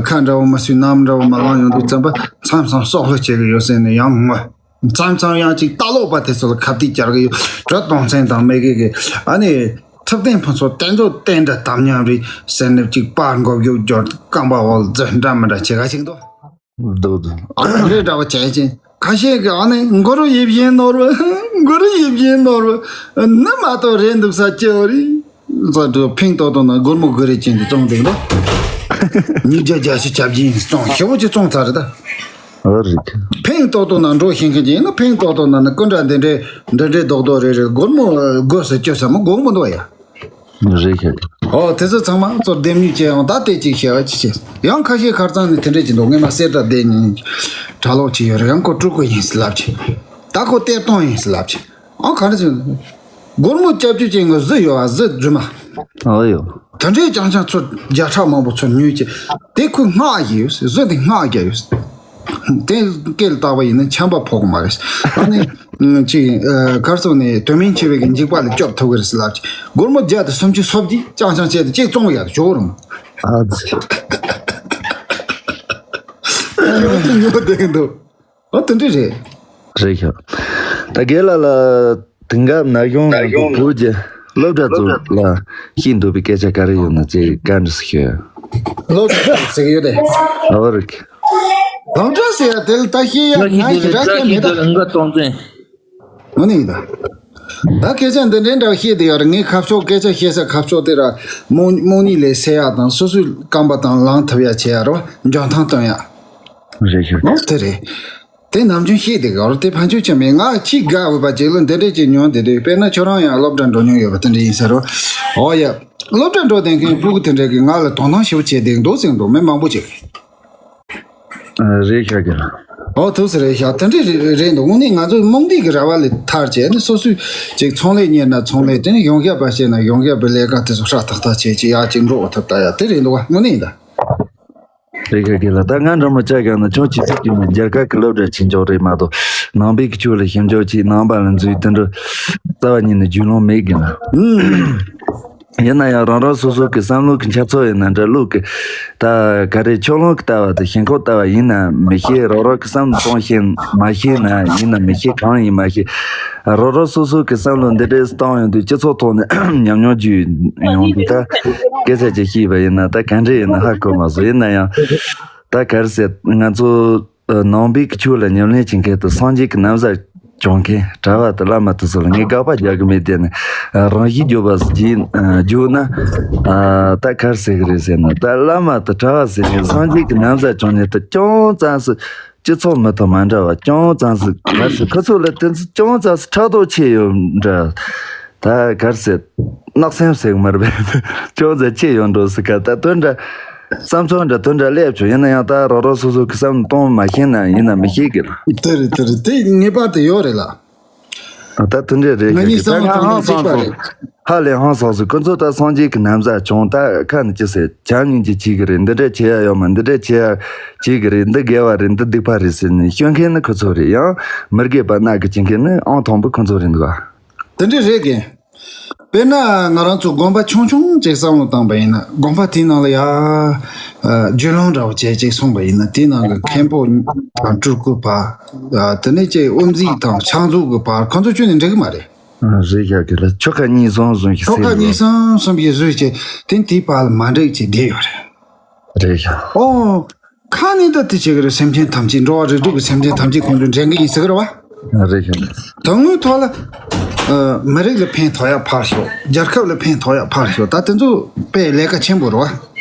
ཁ་འདྲ་བོ་མ་སུས་གནམ་འདྲ་བོ་མ་ལངས་ཡོང་དུས་ཙམ་པ་མཚམས་མཚམས་སྲོག་ལྷོད་བྱེད་གི་ཡོད་ཟེར་ནས་ཡང་ངོ་མཚམས་མཚམས་ཡང་ཅིག་ལྟ་ལོག་པ་དེ་ཚོ་ལ་ཁ་གཏད་བཅར་གི་ཡོད། གྲོད་གཏོང་མཚན་དང་མེད་གི་གི་ཨ་ནི་ཐུབ་བསྟན་ཕུན་ཚོགས་དེ་ཚོ་བསྟན་དགྲ་དམ་ཉམས་རེད་ཟེར་ནས་ཅིག་པར་མགོ་བརྒྱུག་འབྱོར་རྐང་པ་འོག་འཛུལ་འདྲ་མི་འདྲ་བྱེད་ག་ཞིག་འདུག་འདུག་འདུག་ཨ་རེ་འདྲ་བ་བྱས་ཅིང་ཁ་ཤས་ཀྱི་ཨ་ནི་མགོ་རུ་ཡིབ་བཞིན་ནོར་བུ། མགོ་རུ་ཡིབ་བཞིན་ནོར་བུ་ནི་མ་གཏོགས་རེད་འདུག་ས་ཅི་ཡོད་རེད། ཟ་འགྲོ་ཕིང་ཏོག་ཏོག་ན་སྒོར་མོ་དགོས་རེད་ཅན་དུ་བཙོང་འདུག་ལ། ཉིས་བརྒྱ་བརྒྱད་ཅུ་གྱ་བརྒྱད་ཡིན་བཙོང་ཞེ་བོ་ཅིག་བཙོང་ཚར་རེད་ད། ཨ་རེད། ཕིང་ཏོག་ཏོག་ན་འགྲོ་ཤེས་མཁན་ཅིག་ཡིན་ན་ཕིང་ཏོག་ཏོག་ན་ནི་སྐུ་འདྲ་འདི་འདྲའི་འདི་འདྲའི་རྡོག་རྡོག་རེ་རེ་སྒོར་མོ་དགོས་སུ་སྐྱོ་ས་མོ་དགོངས་མི་འདུག་ཡ། རེད་ཤག་ཨོ་དེ་ཚོ་ཚང་མ་ཚོར་འདེམས་ཉུས་བྱས་ཡང་ད་ལྟའི་ཅིག་བྱས་པ་ཅི་བྱས། ཡང་ཁ་ཤས་ཁར་ཚང་ནས་དེ་འདྲས་ཅིག་འདུག་ངས་མ་གསེར་དང་ལྡན་ཉིན་གྲྭ་ལོག་ཅིག་ཡོད་རེད། ཡང་ཁོ་སྤྲུལ་སྐུ་ཡིན་ཟེར་ལབ་ཅིག་ད་ཁོ་གཏེར་སྟོན་ཡིན་ཟེར་ལབ་ཅིག་ཨང་ག་རེ་ཟེར། སྒོར་མོ་སྐྱབས་བཅོལ་ཅན་གྱི་གཟི་ཡོད་ཨ་གཟི་རྫུན་མ། ཨ་ཡོ། དེ་འདྲའི་ཅང་ཅང་ཚོ་བརྒྱ་ཕྲག་མང་པོ་ཚོ་ཉོས་ཀྱི། དེ་ཁོས་སྔགས་བརྒྱབ་ཡོད། གཟི་དེ་སྔགས་བརྒྱབ་ཡོད། དེ་སྐད་ལ་བཏགས་པ་ཡིན་ན་ཆམ་པ་ཕོག་གི་མ་རེད། ཨ་ནི་ཅིག་གར་སོང་ནས་དོན་མིན་ཆེ་བའི་གི་འཇིགས་པ་ལས་སྐྱོབ་ཐུབ་གི་རེད་ཟེར་ལབ་ཀྱི། སྒོར་མོ་བརྒྱ་དང་སུམ་ཅུ་སོ་བརྒྱད་ཅང་ཅང་བྱས་ཏེ་ཅིག་བཙོང་ཡག་ཇོ་རུང་། ཨ་ཙི། ཉོ་བསྡད་འདུག་ཨ་དེ་འདྲ་རེད། རེད་ཤག་ད་རྒན་ལགས་ལ་དེང་སྐབས་ན་གཞོན་ང་ཚོ་བོད་ཀྱི་སློབ་གྲྭ་ཚོ་ལ་བཤད་འདོད་པའི་སྐད་ཆ་ག་རེ་ཡོད་ན་ཅིག་བཀའ་འདྲི་ཞུ། སློབ་གྲྭ་ཟེར་གི་ཡོད་དེ། ཨ་རིག་སློབ་གྲྭ་ཟེར་ཡ་དེ་ལ་ད་བཤད་ཡ་ང་ཞིག་རག་ཡ་མེད་ད། ང་གཏོང་བཙན། ངོ་ནས་ཡིན་ད། ད་སྐད་ཆ་འདི་འདྲའི་འདྲ་བཤད་དེ་ཡོད་རེད། ངའི་ཁ་ཕྱོགས་སྐད་ཆ་བཤད་ས་ཁ་ཕྱོགས་དེ་ར་རྨོངས་རྨོངས་གཉིད་ལས་སེལ་ཡ་དང་སོ་སོའི་རྐང་པ་དང་ལངས་ཐུབ་ཡ་བྱེད་ཡ་རོ་འཇོན་ཐང་སྟོན་ཡ། རེད་ཤག་ཨོ་དེ་རེད། དེ་ནམ་རྒྱུན་བཤད་དེ་ག་རོ་དེ་ཕན་ཆོད་ཆེ་མེད། ང་ཁྱི་དགའ་འོས་པ་ཅིག་ལ་འདི་འདྲས་ཅིག་ཉོན་དེ་དུས་དཔེར་ན་ཁྱོད་རང་ཡང་སློབ་གྲྭ་འགྲོ་མྱོང་ཡོད་པ་དེ་འདྲ་ཡིན་ས་རོ། ཨོ་ཡ། སློབ་གྲྭ་འགྲོ་བསྡད་མཁན་སྤུ་གུ་དེ་འདྲས་ཀྱིས་ང་ལ་དོ་སྣང་ཞེ་པོ་བྱས་བསྡད་འདུག་ཟེར་འདུག་མི་མང་པོ་ཅིག་རེད་ཤག་གི། ཨོ་ཐུགས་སུ་རེད་ཤག་དེ་འདྲས་རེད་རེད་འདུག་དངོས་གནས་ང་ཚོ་རྨོངས་དད་ཀྱི་ར་བ་ལས་ཐར་བྱས་ནས་སོ་སོས་ཅིག་ཚོང་ལས་གཉེར་ན་ཚོང་ལས་དེ་ནས་གཞུང་ཞབས་པ་བྱས་ན་གཞུང་ཞབས་པའི་ལས་ཀ་དེ་ཚོ་ཧྲ་ཐག་ཐག་བྱས་ཅིག་ཡག་ཅིག་འགྲོ་བ་ཐུབ་ད་ཡ་དེ་རེད་འདུག་བ་དངོས་གནས་ཡིན་ད། རེད་ཁ་གི་ལ་ད་ང་འདྲ་མོ་ཅག་གང་ན་ཁྱོད་ཆི་ཚིག་གི་མི་རྒྱལ་ཁབ་ཀྱི་སློབ་གྲྭ་ཆེན་མཆོག་རེད་མ་གཏོགས་ནང་པའི་གི་ཆོས་ལ་ཞིབ་འཇུག་ཅིག་ནང་པ་ལ་འཛུལ་དེ་འདྲ་རྩ་བ་ཉིད་ནས་རྒྱུས་ལོན་མེད་གི་ལ། ཡིན་ན་ཡང་རང་རང་སོ་སོ་གི་བསམ་བློ་གི་འཆར་ཚོ་ཡིན་ན་འདྲ། བློ་གི་ད་ག་རེ་ཕྱོགས་ལྷུང་གི་ལྟ་བ་དང་ཞེན་ཁོག་ལྟ་བ་ཡིན་ན་མི་ཤེས། རང་རང་གི་བསམ་བློ་གཏོང་ཤེས་མ་ཤེས་ན་ཡིན་ན་མི་ཤེས། གང་ཡིན་མ་ཤེས། རང་རང་སོ་སོ་གི་བསམ་བློ་འདི་འདྲས་བཏང་ཡོང་དུས་སྤྱི་ཚོགས་ཐོག་ནས་ཉམས་མྱོང་བརྒྱུད་ཡོང་དུས། ད་སྐད་ཆ་ཅིག་བཤད་པ་ཡིན་ན་ད་ག་འདྲས་ཡིན་ན་ཧ་གོ་མ་སོང་། ཡིན་ན་ཡང་ད་ག་རེ་ཟེར། ང་ཚོ་ནང་པའི་གི་ཆོས་ལ་ཉམས་ལེན་བྱེད་མཁན་དང་སངས་རྒྱས་ཀྱི་ན་བཟའ་གྱོན་མཁན་གྲྭ་བ་དང་བླ་མ་དེ་ཚོ་ལ་ངས་དགག་པ་རྒྱག་གི་མེད། དེ་ནི་རང་བཞིན་བརྗོད་པ་ཟེར་གྱི་བརྗོད་ན། ད་ག་རེ་ཟེར་གི་རེད་ཟེར་ན། ད་བླ་མ་དང་གྲྭ་བ་ཟེར་མཁན་སངས་རྒྱས་ཀྱི་ན་བཟའ་གྱོན་མཁན་དེ་ཅུང་ཙམ་ཟིག་སྤྱི་ཚོགས་མི་དང་མ་འདྲ་བ། ཅུང་ཙམ་ཟིག་ག་རེ་ཟེར། ཁོ་ཚོ་ལ་དེ་ཚོ་ཅུང་ཙམ་ཟིག་ཕྲག་དོག་ཆེ་ཡོད་འདྲ། ད་ག་རེ་ཟེར། གནག་སེམས་ཟེར་གི་མ་རེད་པས། ཅུང་ཙམ་ཆེ་ཡོད་འགྲོ་ཟེར་ག་ད་དོན་འདྲ། བསམ་ཚུལ་འདྲ་དོན་འདྲ་སླེབས་བྱུང་། ཡིན་ན་ཡང་ད་རོ་རོ་སོ་སོ་གི་བསམ་གཏོང་མ་ཤེས་ན་ཡིན་ན་མི་ཤེས་གི་ལ། དེ་རེད་དེ་རེད། དེ་ངེས་པར་དུ་ཡོད་རེད་ལ། ད་དེ་འདྲ་རེད་ང་གི་གཉིས་ད་བསམ་ང་བློ་ཧང་གཏོང་སང་གཅིག་པ་སོང་། རེད། ཧ་ལས་ཧང་སང་སོང་། ཁོ་ཚོ་ད་སངས་རྒྱས་ཀྱི་ན་བཟའ་གྱོན། ད་ཁ་ནས་ཅི་ཟེར། བྱམས་སྙིང་རྗེ་བྱེད་གི་རེད། འདི་འདྲ་བྱེད་ཡ་ཡོད་མ། འདི་འདྲ་བྱེད་ཡ་བྱེད་གི་རེད། འདི་དགེ་བ་རེད། འདི་སྡིག་པ་རེད་ཟེར་ནས་ཤོད་མཁན་ནི་ཁོ་ཚོ་རེད། ཡང་མི་དགེ་བ་སྣ་གི་བྱེད་མཁན་ནི་ཨང་དང་པོ་ཁོ་ཚོ་རེད་འདུག་ག་དེ་འདྲ་རེད་གི། དཔེར་ན་ང་རང་ཚོ་དགོན་པ་ཆུང་ཆུང་ཅིག་བསམ་བློ་བཏང་པ་ཡིན་ན། དགོན་པ་དེའི་ནང་ལ་ཡ་ཨ་རྒྱུན་ལམ་འདྲ་བོ་བྱས་ཅིག་སོང་པ་ཡིན་ན། དེའི་ནང་གི་མཁན་པོ་དང་སྤྲུལ་སྐུ་བར། ཨ་དེ་ནས་ཅིག་དབུ་མཛད་དང་ཕྱག་མཛོད་ཀྱི་བར་ཁོ་ཚོ་ཁྱོན་ནས་འགྲིག་གི་མ་རེད། ཨ་རེད་ཤག་གི་ལ། ཆོ་ག་གཉིས་གསུམ་གསུམ་ཞིག་ཆོ་ག་ཟེར་གཉིས་འགྲོ། གསུམ་གསུམ་ཞིག་བཟོས་བྱས་དེ་དེའི་བར་ལ་མ་འགྲིག་ཅིག་བསྡད་ཡོད་རེད། རེད་ཤག་ཨོ། ཁ་ནས་ད་དེ་བྱེད་གི་རེད། སེམས་ཅན་ཐམས་ཅད། འགྲོ་བ་རིགས་དྲུག་གི་སེམས་ཅན་ཐམས་ཅད་ཁོང་ཚོས་འདྲེན་གི་ཡིན་ཟེར་གི་རེད་བ། རེད་ཤག་དོན་དངོས་ཐོག་ལ་ཨ་མི་རིགས་ལ་ཕན་ཐོགས་ཡ་ཕར་ཞོག་རྒྱལ་ཁབ་ལ་ཕན་ཐོགས་ཡ་ཕར་ཞོག་ད་དེ་ཚོ་དཔེ་ལས་ཀ་ཆེན་པོ་རེད་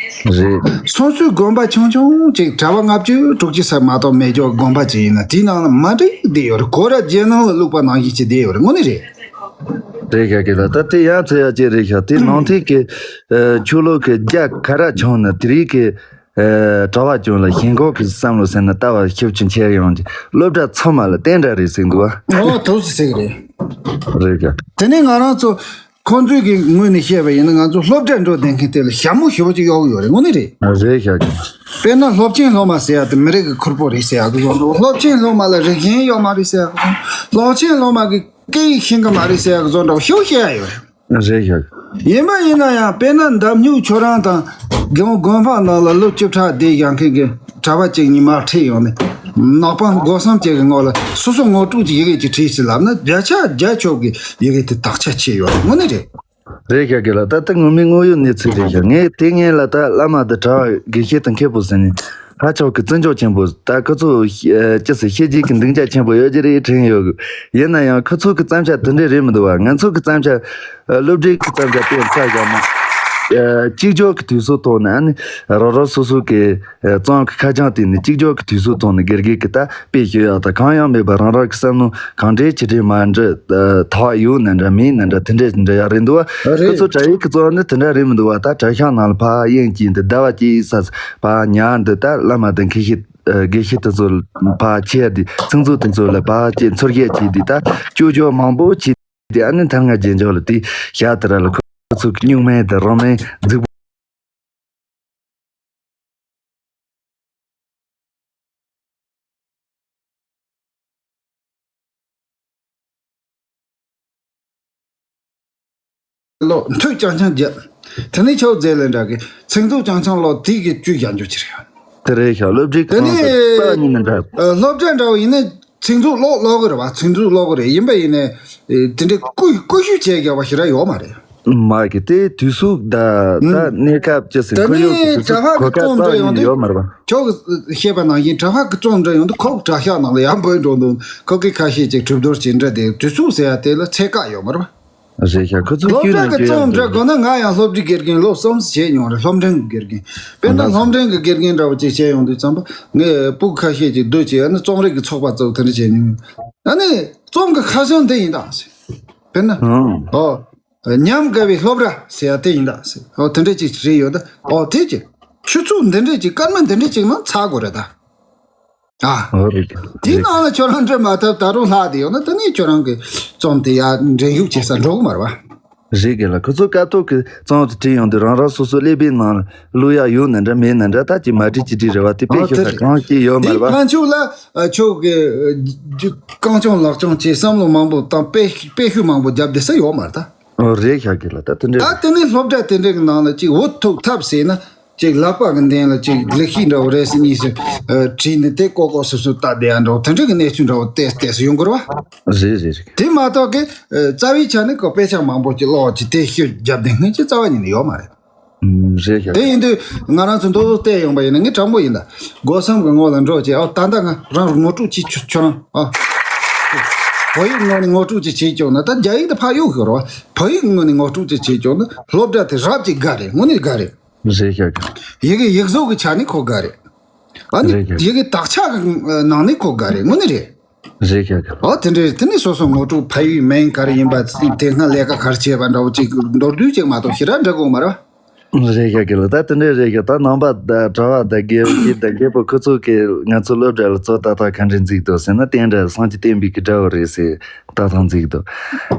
བ། རེད། སོ་སོའི་དགོན་པ་ཆུང་ཆུང་ཅིག་གྲྭ་པ་ལྔ་བཅུ་དྲུག་ཅུ་ཙམ་མ་གཏོགས་མེད་ཀྱོག་དགོན་པ་ཅིག་ཡིན་ན། དེའི་ནང་ལ་མ་འགྲིག་བསྡད་ཡོད་རེད། གོ་ར་རྒྱལ་ནང་ལ་བླུགས་པ་ནང་བཞིན་ཅིག་བསྡད་ཡོད་རེད། དངོས་གནས་རེད། རེད་ཤག་གི་ལ། ད་དེ་ཡང་ཚོད་ཡ་ཅིག་རེད་ཤག་དེ་ནང་ཐིག་གི་ཨ་ཆོས་ལུགས་ཀྱི་རྒྱ་ག་ར་བྱུང་ན་དེ་རིགས་ཀྱི་ཨ་གྲྭ་བ་ཅུང་ལ་ཞེན་ཁོག་གི་བསམ་བློ་ཟེར་ན་ལྟ་བ་ཤུགས་ཆེན་ཆེ་ཡོང་གི། སློབ་གྲྭ་ཚང་མ་ལ་བསྟན་དགྲ་རེད་ཟེར་འདུག་བ། ཨོ་ཐུགས་སུ་ཆེ་གི་རེད། རེད་ཤག་དེ་ནས་ང་རང་ཚོ་ཁོང་ཚོའི་གི་ངོས་ནས་བཤད་པ་ཡིན་ན། ང་ཚོ་སློབ་གྲྭ་འགྲོ་བསྡད་མཁན་དེ་ལ་ཞྭ་མོ་ཞེ་པོ་ཅིག་གཡོག་གི་ཡོད་རེད། དངོས་གནས་རེད། རེད་ཤག་དཔེར་ན་སློབ་ཆེན་སློབ་མ་ཟེར་ཡ་དེ་མི་རིགས་ཀྱི་ཁུར་པོ་རེད་ཟེར་ཡ་གི་བཟོ་འདྲ། སློབ་ཆེན་སློབ་མ་ལ་རིག་གཞན་ཡོད་མ་རེད་ཟེར་ཡ་གི་བཟོ། སློབ་ཆེན་སློབ་མ་གི་སྐད་ཡིག་ཤེས་གི་མ་རེད་ཟེར་ཡ་གི་བཟོ་འདྲ་བོ་ཞེ་པོ་བཤད་ཡ་ཡོད་རེད། རེད་ཤག་ཡིན་པ་ཡིན་ན་ཡང་དཔེར་ན་མདའ་སྨྱུག་ཁྱོད་རང་དང་དགོན་དགོན་པ་ནང་ལ་ལོ་བཅུ་ཕྲག་བསྡད་བཞག་མཁན་གྱི་གྲྭ་པ་གཅིག་གཉིས་མར་ཁྲིད་ཡོང་ནས། ནག་པང་སྒོ་གསུམ་གཅིག་གི་ངོས་ལ་སོ་སོ་ངོ་སྤྲོད་ཀྱི་ཡི་གེ་ཅིག་བྲིས་ཟིན་ལབ་ན། བརྒྱ་ཆ་བརྒྱ་ཁྱོད་ཀྱི་ཡི་གེ་དེ་དག་ཆ་ཆེ་ཡོད་རེད། དངོས་གནས་རེད། རེད་ཤག་གི་ལ། ད་ལྟ་ངོ་མའི་དངོས་ཡོད་གནས་ཚུལ་རེད་ཤག་ངས་དེ་སྔོན་ལ་ད་བླ་མ་དང་གྲྭ་བ་དགེ་བཤེས་དང་མཁན་པོ་ཟེར་ནས་ཧ་ཅང་གི་བརྩི་འཇོག་ཆེན་པོ། ད་ཁོ་ཚོ་ཤ་ཅི་ཟེར། ཤེས་རྒྱུད་ཀྱི་འདུན་ཆ་ཆེན་པོ་ཡོད་ཀྱི་རེད་དྲན་ཡོད་གི། ཡིན་ན་ཡང་ཁོ་ཚོ་གི་བརྩམས་བྱ་དེ་འདྲས་རེད་མི་འདུག་བ། ང་ཚོ་གི་བརྩམས་བྱ་སློབ་གྲྭའི་གི་བརྩམས་བྱ་དེ་ཚ་བཞག་ན། གཅིག་ལྕོགས་ཀྱི་དུས་སུ་ཐོག་ནས་ཨ་ནི་རོ་རོ་སོ་སོ་གི་རྩོམ་གྱི་ཁ་བྱང་དེ་ནི་གཅིག་ལྕོགས་ཀྱི་དུས་སུ་ཐོག་ནས་དགེ་རྒན་གྱིས་ད་དཔེ་ཤོད་ཡག་དང་། གང་ཡང་མེད་པར་རང་རང་གི་བསམ་བློ་གང་འདྲའི་ཆེ་འདྲའི་མ་འདྲ། ཐག་ཡོད་ན་འདྲ་མེད་ན་འདྲ་དེ་འདྲ་འདྲ་ཡག་རེད་འདུག་བ། རེད། ཁོ་ཚོ་གྲྭ་ཡིག་གི་གཙོ་བོ་ནི་དེ་འདྲ་རེད་མི་འདུག་བ། ད་གྲྭ་ཤག་ནང་ལ་ཕར་དབྱིངས་ཀྱིས་འདི་ཟླ་བ་གཅིག་ས་ཕར་ཉར་འདི། ད་བླ་མ་དང་མཁན་ཤེས་དགེ་བཤེས་དེ་ཚོ་ཕར་ཁྱེར་འདི། ཚིག་མཛོད་དེ་ཚོ་ལ་ཕར་ཁྱེར་འཚོལ་སྐྱེལ་བྱས་འདི། ད་སྐྱོ་སྐྱོ་མང་པོ་བྱས་འདི། ཨ་ནི་ཐ་ན་རྗེས་འཇོག་ལ་དེ་ཞག་དེ་ར་ལ་ཁོ་ཚོ་གི་སྨྱུག་མིང་དང་རང་མིང་རྫིག་པོ། ལོ་མཐུད་རྐྱང་རྐྱང་རྒྱབ། དེ་ནས་ཆོས་མཛད་ལས་འདྲ་གི་ཚིག་མཛོད་རྐྱང་རྐྱང་ལོ་དེ་གི་བཅུ་བཞག་འཇོག་ཅི་རེད། དེ་རེད་ཤག་སློབ་ཁྲིད་དེ་ནས་གང་ཟེར་པ་ཉིད་ནི་འདྲ། ཨ་སློབ་གྲྭ་འདྲ་བོ་ཡིན་ན་ཚིག་མཛོད་ཀློག་ཀློག་གི་རེད་བ། ཚིག་མཛོད་ཀློག་གི་རེད། ཡིན་པ་ཡིན་ནས་ཨེ་དེ་འདྲའི་བཀོད་བཀོད་ཤུགས་བྱས་རྒྱག་པ་ཞེ་དྲག་ཡོད་མ་རེད། མ་གི་དེ་དུས་ཚོད་ད་ད་ཨུམ། གནས་སྐབས་ཅི་ཟེར། ད་ཁོར་ཡུག་ནི་གི་དུས་གྲྭ་ཚོད་པ་གི་གོ་སྐབས་རྩོམ་འབྲི་རྩ་ཡོང་ཡིན་དུས། ཡོད་མ་རེད་པ། ཁྱོད་ཀྱིས་བཤད་པ་ནང་བཞིན་གྲྭ་པ་གི་རྩོམ་འབྲི་ཡོང་དུས་ཁོ་གི་གྲྭ་ཤག་ནང་ལ་ཡར་འབོད་འགྲོ་འདུག་ཁོ་གི་ཁ་ཤས་ཅིག་གྲོས་བསྡུར་བྱེད་འདྲ་དེ་དུས་ཚོད་ཟེར་ཡ་དེ་ལ་ཚད་བཀག་ཡོད་མ་རེད་པ། རེད་ཤག་ཁོ་ཚོས་སློབ་གྲྭ་གི་རྩོམ་འབྲི་དགོས་ན། ང་ཡང་སློབ་གྲྭའི་དགེ་རྒན་ལོ་གསུམ་བྱས་མྱོང་རེད། སློབ་འབྲིང་གི་དགེ་རྒན། དཔེར་ན་སློབ་འབྲིང་གི་དགེ་རྒན་འདྲ་བོ་ཅིག་བྱས་ཡོང་དུས་ཙམ་པ་ངས་སྤུ་གུ་ཁ་ཤས་ཅིག་བསྡུ་བྱས། ཨ་ནི་རྩོམ་རིག་གི་ཚོགས་པ་གཙོ་བོ་དེ་འདྲ་བྱས་མྱོང་། ཨ་ནི་རྩོམ་གྱི་ཁ་བྱང་འདི་ཡིན་ད་ཟེར། དཔེར་ན། ཨོ། ཉམས་དགའ་བའི་སློབ་ར་ཟེར་ཡ་དེ་ཡིན་ད་ཟེར། ཨོ་དེ་འདྲ་ཅིག་རེད་ཡོད་ད། ཨོ་དེ་ཅིག་ཆུ་ཚོད་འདི་འདྲ་ཅིག་སྐར་མ་འདི་འདྲ་ཅིག་ནང་ཚར་དགོས་རེད་ད། ཨ། ཨོ་རེད། དེའི་རེད། ནང་ལ་ཁྱོད་རང་འབྲི་མ་ཐུབ། ད་རུང་ལྷག་བསྡད་ཡོད་ན་དེ་ནས་ཁྱོད་རང་གི་རྩོམ་དེ་ཡར་འགྲན་ཞུགས་བྱེད་ས་འགྲོ་གི་མ་རེད་པ། རེད་གི་ལ། ཁོ་ཚོ་སྐབས་ཐོག་གི་རྩོམ་དེ་བྲིས་ཡོང་དུས་རང་རང་སོ་སོ་ཀླད་པའི་ནང་ལ་བླུག་ཡག་ཡོད་ན་འདྲ་མེད་ན་འདྲ། ད་ཅིག་མ་བྲིས་ཅི་བྲིས་རེད་བ། དེ་དཔེ་ཨོ་ཤོད་དེ་ས་རེད། གང་ཅི་ཡོད་མ་རེད་པ། དེའི་ཕན་ཆོད་ལ་ཨ་ཁྱོད་ཀྱི་རྐང་བྱུང་ལག་བྱུང་བྱས་བསམ་བློ་མང་པོ་བཏང་། དཔེ་དཔེ་ཤུགས་མང་པོ་བརྒྱབ་བསྡད་ས་ཡོད་མ་རེད་ད། ཨོ་རེད་ཤག་གི་ལ་ད་དེ་འདྲ་ད་རེད། དེ་ནས་སློབ་གྲྭ་དེ་འདྲ་གི་ནང་ལ་ཅིག་འུ་ཐུག་ཐབས་ཟེར་ན་ཅིག་ལག་པ་གི་མདུན་ལ་ཅིག་ལེགས་བཤད་འདྲ་བོ་རེ་ཟིན་གཉིས་སུ་བྲིས་ནས་དེ་ལྐོག་ལྐོག་སུབ་སུབ་ལྟ་བསྡད་ཡ་འདྲ་བོ་དེ་འདྲ་གི་གནས་ཚུལ་འདྲ་བོ་ཏོག་ཙམ་ཏོག་ཙམ་ཡོང་གི་རེད་བ། རེད་རེད་རེད། དེ་མ་གཏོགས་གི་ཨ་རྩ་བའི་ཆ་ནས་ཁོ་དཔེ་ཆ་མང་པོ་ཅིག་ཀློག་ཅིག་དེ་ཤོད་རྒྱབ་བསྡད་མཁན་ཅིག་རྩ་བ་ཉིད་ནས་ཡོད་མ་རེད། ཨུམ། རེད་ཤག་དེ་ཡིན་དུས་ང་རང་ཚོ་མདོར་བསྡུས་བལྟས་ཡོང་པ་ཡིན་ན་ངས་དྲང་པོ་ཡིན་ད། སྒོ་སམ་གི་ངོ་ལ་འགྲོ་བྱས་ཨ་ད་ལྟ་ང་རང་ངོ་སྤྲོད་ཅིག་ཁྱོད་ཁྱོད་རང་ཨ། བོད་ཡིག་ངོས་ནས་ངོ་སྤྲོད་ཅིག་བྱེད་ཀྱོག་ན་ད་རྒྱ་ཡིག་ད་ཕར་གཡུག་ཤོག་རོགས། བོད་ཡིག་ངོས་ནས་ངོ་སྤྲོད་ཅིག་བྱེད་ཀྱོག་ན་སློབ་གྲྭ་དེ་རབ་ཅིག་དགའ་རེད། དངོས་གནས་དགའ་རེད། རེད་ཤག་ཡི་གེ་ཡིག་གཟུགས་ཀྱི་ཆ་ནས་ཁོ་དགའ་རེད། ཨ་ནི་རེད་ཤག་ཡི་གེ་དག་ཆ་གི་ནང་ནས་ཁོ་དགའ་རེད། དངོས་གནས་རེད། རེད་ཤག་ཨོ་དེ་འདྲས་དེ་ནས་སོ་སོ་ངོ་སྤྲོད་ཕ་ཡུལ་མིང་ག་རེ་ཡིན་པ་དེ་སྔ་ལས་ཀ་ག་རེ་བྱས་པ་འདྲ་བོ་ཅིག་མདོར་བསྡུས་ཅིག་མ་གཏོགས་ཞེ་དྲག་འདྲི་དགོས་མ་རེད། རེད་ཤག་གི་ལ་ད་དེ་འདྲས་རེད་ཤག་ད་ནང་པ་ད་གྲྭ་བ་ད་དགེ་བཤེས་ད་རྒད་པོ་ཁོ་ཚོ་གི་ང་ཚོ་སློབ་གྲྭ་ལ་ཚོ་ལྟ་ཐག་ག་འདྲས་འཛིགས་འདུག་ཟེར་ན་བསྟན་དགྲ་སངས་རྒྱས་བསྟན་པའི་གི་དགྲ་བོ་རེད་ཟེར་ལྟ་ཐག་འཛིགས་འདུག་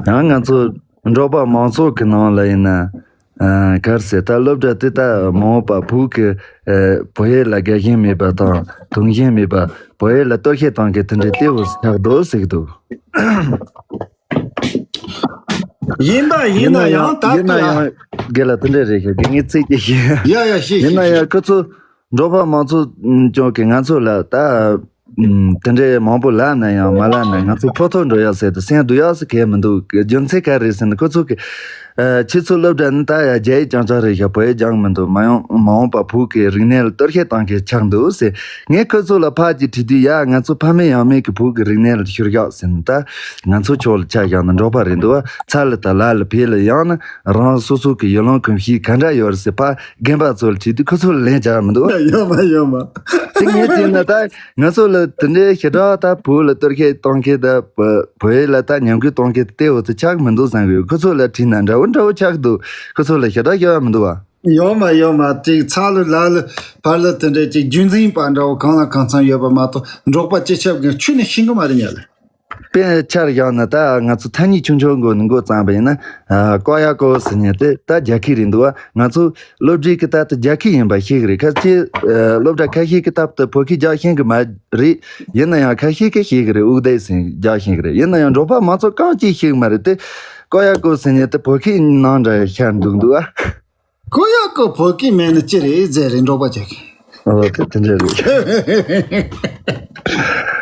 ཡང་ང་ཚོ་འབྲོག་པ་མང་ཚོགས་གི་ནང་ལ་ཡིན་ན། ཨ། ག་རེ་ཟེར་ད་སློབ་གྲྭ་དེ་ད་མ་འོངས་པ་བོད་ཀྱི་ཨ། བོད་ཡིག་ལ་དགའ་ཞེན་མེད་པ་དང་དུང་ཞེན་མེད་པ་བོད་ཡིག་ལ་གཏོར་བཤིག་བཏང་མཁན་དེ་འདྲའི་ལྟེ་བོ་ཆགས་འདུག་ཟེར་གི་འདུག་ཡིན་པ་ཡིན་ཡིན་ན་ན་ཡང་ཡང་ད་ཡིན་ལྟ་ན་ཡ། ཡང་དགེ་ལ་དེ་འདྲ་རེད་ཤག་དགེ་ངས་ཚིག་གཅིག་བཤད། ཡ་ཡ་བཤད་ཡིན་བཤད་ན་ཡང་བཤད། ཁོ་ཚོ་འབྲོག་པ་མང་ཚོགས་ཀྱང་གི་ང་ཚོ་ལ་ད། ཨུམ། དེ་འདྲའི་མང་པོ་ལབ་ན་ཡང་མ་ལབ་ན་ང་ཚོ་ཕོ་ཐོག་འགྲོ་ཡག་ཟེར་དུ་སེམས་སྡུག་ཡག་ཟེར་གལ་མི་འདུག་རྒྱུ་མཚན་ག་རེ་ཟེར་ན་ཁོ་ཚོ་གི་ཨ། ཁྱེད་ཚོ་སློབ་གྲྭ་ནི་ད་ཡ་རྒྱ་ཡིག་རྐྱང་རྐྱང་རེད་ཤག་བོད་ཡིག་སྦྱང་མི་འདུག་མ་ཡོང་མ་འོངས་པ་བོད་ཀྱི་རིག་གནས་ལ་གཏོར་བཤིག་བཏང་མཁན་ཆགས་འདུག་ཟེར། ངས་ཁོ་ཚོ་ལ་ཕར་ཅིག་དྲིས་དུས་ཡ་ང་ཚོ་ཕ་མེས་ཡང་མེས་ཀྱི་བོད་ཀྱི་རིག་གནས་ལ་བསྐྱུར་ཡག་ཟེར་ན་ད་ང་ཚོ་ཕྱོགས་ལ་ཆ་བཞག་ན་འབྲོག་པ་རེད་འདུག་བ། ཚ་ལ་ད་ལ་ལ་བེ་ལ་ཡང་ན་རང་སོ་སོ་གི་ཡུལ་ལུང་གོམས་གཤིས་ག་འདྲ་ཡོད་རེད་ཟེར་ཕར་རྒན་པ་ཚོ་ལ་དྲིས་དུས་ཁོ་ཚོ་ལ་ལན་རྒྱག་མི་འདུག་བ། ཡོད་མ་ཡོད་མ། དེ་ངས་བལྟས་ན་ད་ང་ཚོ་ལ་དེ་འདྲའི་ཞེ་དྲག་ད་བོད་ལ་གཏོར་བཤིག་གཏོང་མཁན་ད་བོད་ཡིག་ལ་ད་ཉམས་རྒུད་གཏོང་མཁན་དེ་འོ་དེ་ཆགས་མི་འདུག་བསམ་གི་ཡོད། ཁོ་ཚོ་ལ་དྲིས་ན་འདྲ་བོ་འདྲ་བོ་ཆགས་འདུག་ཁོ་ཚོ་ལ་ཞེ་དྲག་ཤོད་ཡ་མི་འདུག་བ། ཡོད་མ་ཡོད་མ་ཅིག་ཚ་ལུ་ལ་ལུ་བར་ལ་དེ་འདྲའི་ཅིག་རྒྱུན་འཛིན་པ་འདྲ་བོ་གང་ལ་གང་འཚམ་ཡོད་པ་མ་གཏོགས་འབྲོག་པ་སྤྱི་ཁྱབ་ཀྱི་ཁྱོན་ནས་ཤེས་གི་མ་རེད་ཉལ། དཔེ་ཆར་བཞག་ན་ད་ང་ཚོ་ཐ་སྙད་ཆུང་ཆུང་འགོ་ནས་འགོ་བརྩམས་པ་ཡིན་ན། ཨ། ཀོ་ཡ་ཀོ་ཟེར་མཁན་དེ་ད་རྒྱ་སྐད་རེད་འདུག་བ། ང་ཚོ་སློབ་གྲྭའི་གི་ད་ད་རྒྱ་སྐད་ཡིན་པ་ཤེས་གི་རེད། ཁ་ཅིག་ཨ། སློབ་གྲྭ་ཁ་ཤས་ཀྱི་སྟབས་དུ་བོད་སྐད་རྒྱག་ཤེས་གི་མ་རེད། ཡིན་ན་ཡང་ཁ་ཤས་ཀྱིས་ཤེས་གི་རེད། ཨུ་དེ་ཟེར་རྒྱག་ཤེས་གི་རེད། ཡིན་ན་ཡང་འབྲོག་པ་མང་ཚོགས་གང་ཅིག་ཤེས་གི་མ་རེད་དེ། ཀོ་ཡ་ཀོ་ཟེར་མཁན་དེ་བོད་སྐད་ནང་འདྲ་ཤར་འདུག་འདུག་ཨ། ཀོ་ཡ་ཀོ་བོད་སྐད་མེད་ན་ཅི་རེད་ཟེར་རེད་འབྲོག་པ་ཅིག་ཨོ་དེ་དེ་འདྲ་རེད།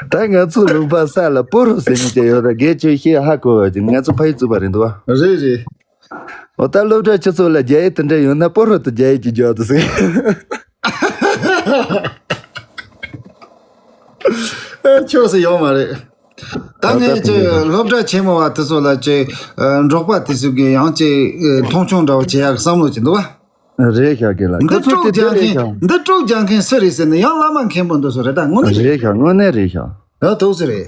ད་ང་ཚོ་ལུང་པ་ས་ལ་པོ་རོ་ཟེར་མཁན་ཅིག་ཡོད་ད། དགེ་ཆོས་ཤེས་ཧ་གོ་བ་ཅིག་ང་ཚོ་ཕ་ཡུལ་བཙུགས་པ་རེད་འདུག་ཨ། རེད་རེད། ཨོ་ད་སློབ་གྲྭ་ཁྱེད་ཚོ་ལ་རྒྱ་ཡིག་དེ་འདྲ་ཡོད་ན་པོ་རོ་དུ་རྒྱ་ཡིག་ཅིག་རྒྱག་དུ་ཟེར། ཨ་ཆོག་སེ་ཡོང་མ་རེད། ད་ངས་ཨ་ད་ཅིག་སློབ་གྲྭ་ཆེན་མོ་བ་དེ་ཚོ་ལ་ཅིག་ཨ། འབྲོག་པ་དེ་ཚོ་གི་ཡང་ཅིག་ཨ། མཐོང་ཆུང་འདྲ་བོ་བྱེད་ཡག་བསམ་བློ་ཅིག་འདུག་བ། རེད་ཤག་གི་ལ་འདི་ཁོ་ཚོ་དཀྲོག་དེ་རྒྱག་དེ་རེད་མཁན་ཤག་འདི་དཀྲོག་རྒྱག་མཁན་སུ་རེད་ཟེར་ན་ཡང་བླ་མ་མཁན་པོ་འདི་ཚོ་རེད། ད་དངོས་གནས་རེད། རེད་ཤག་དངོས་གནས་རེད་ཤག་ཡང་དོགས་སུ་རེད།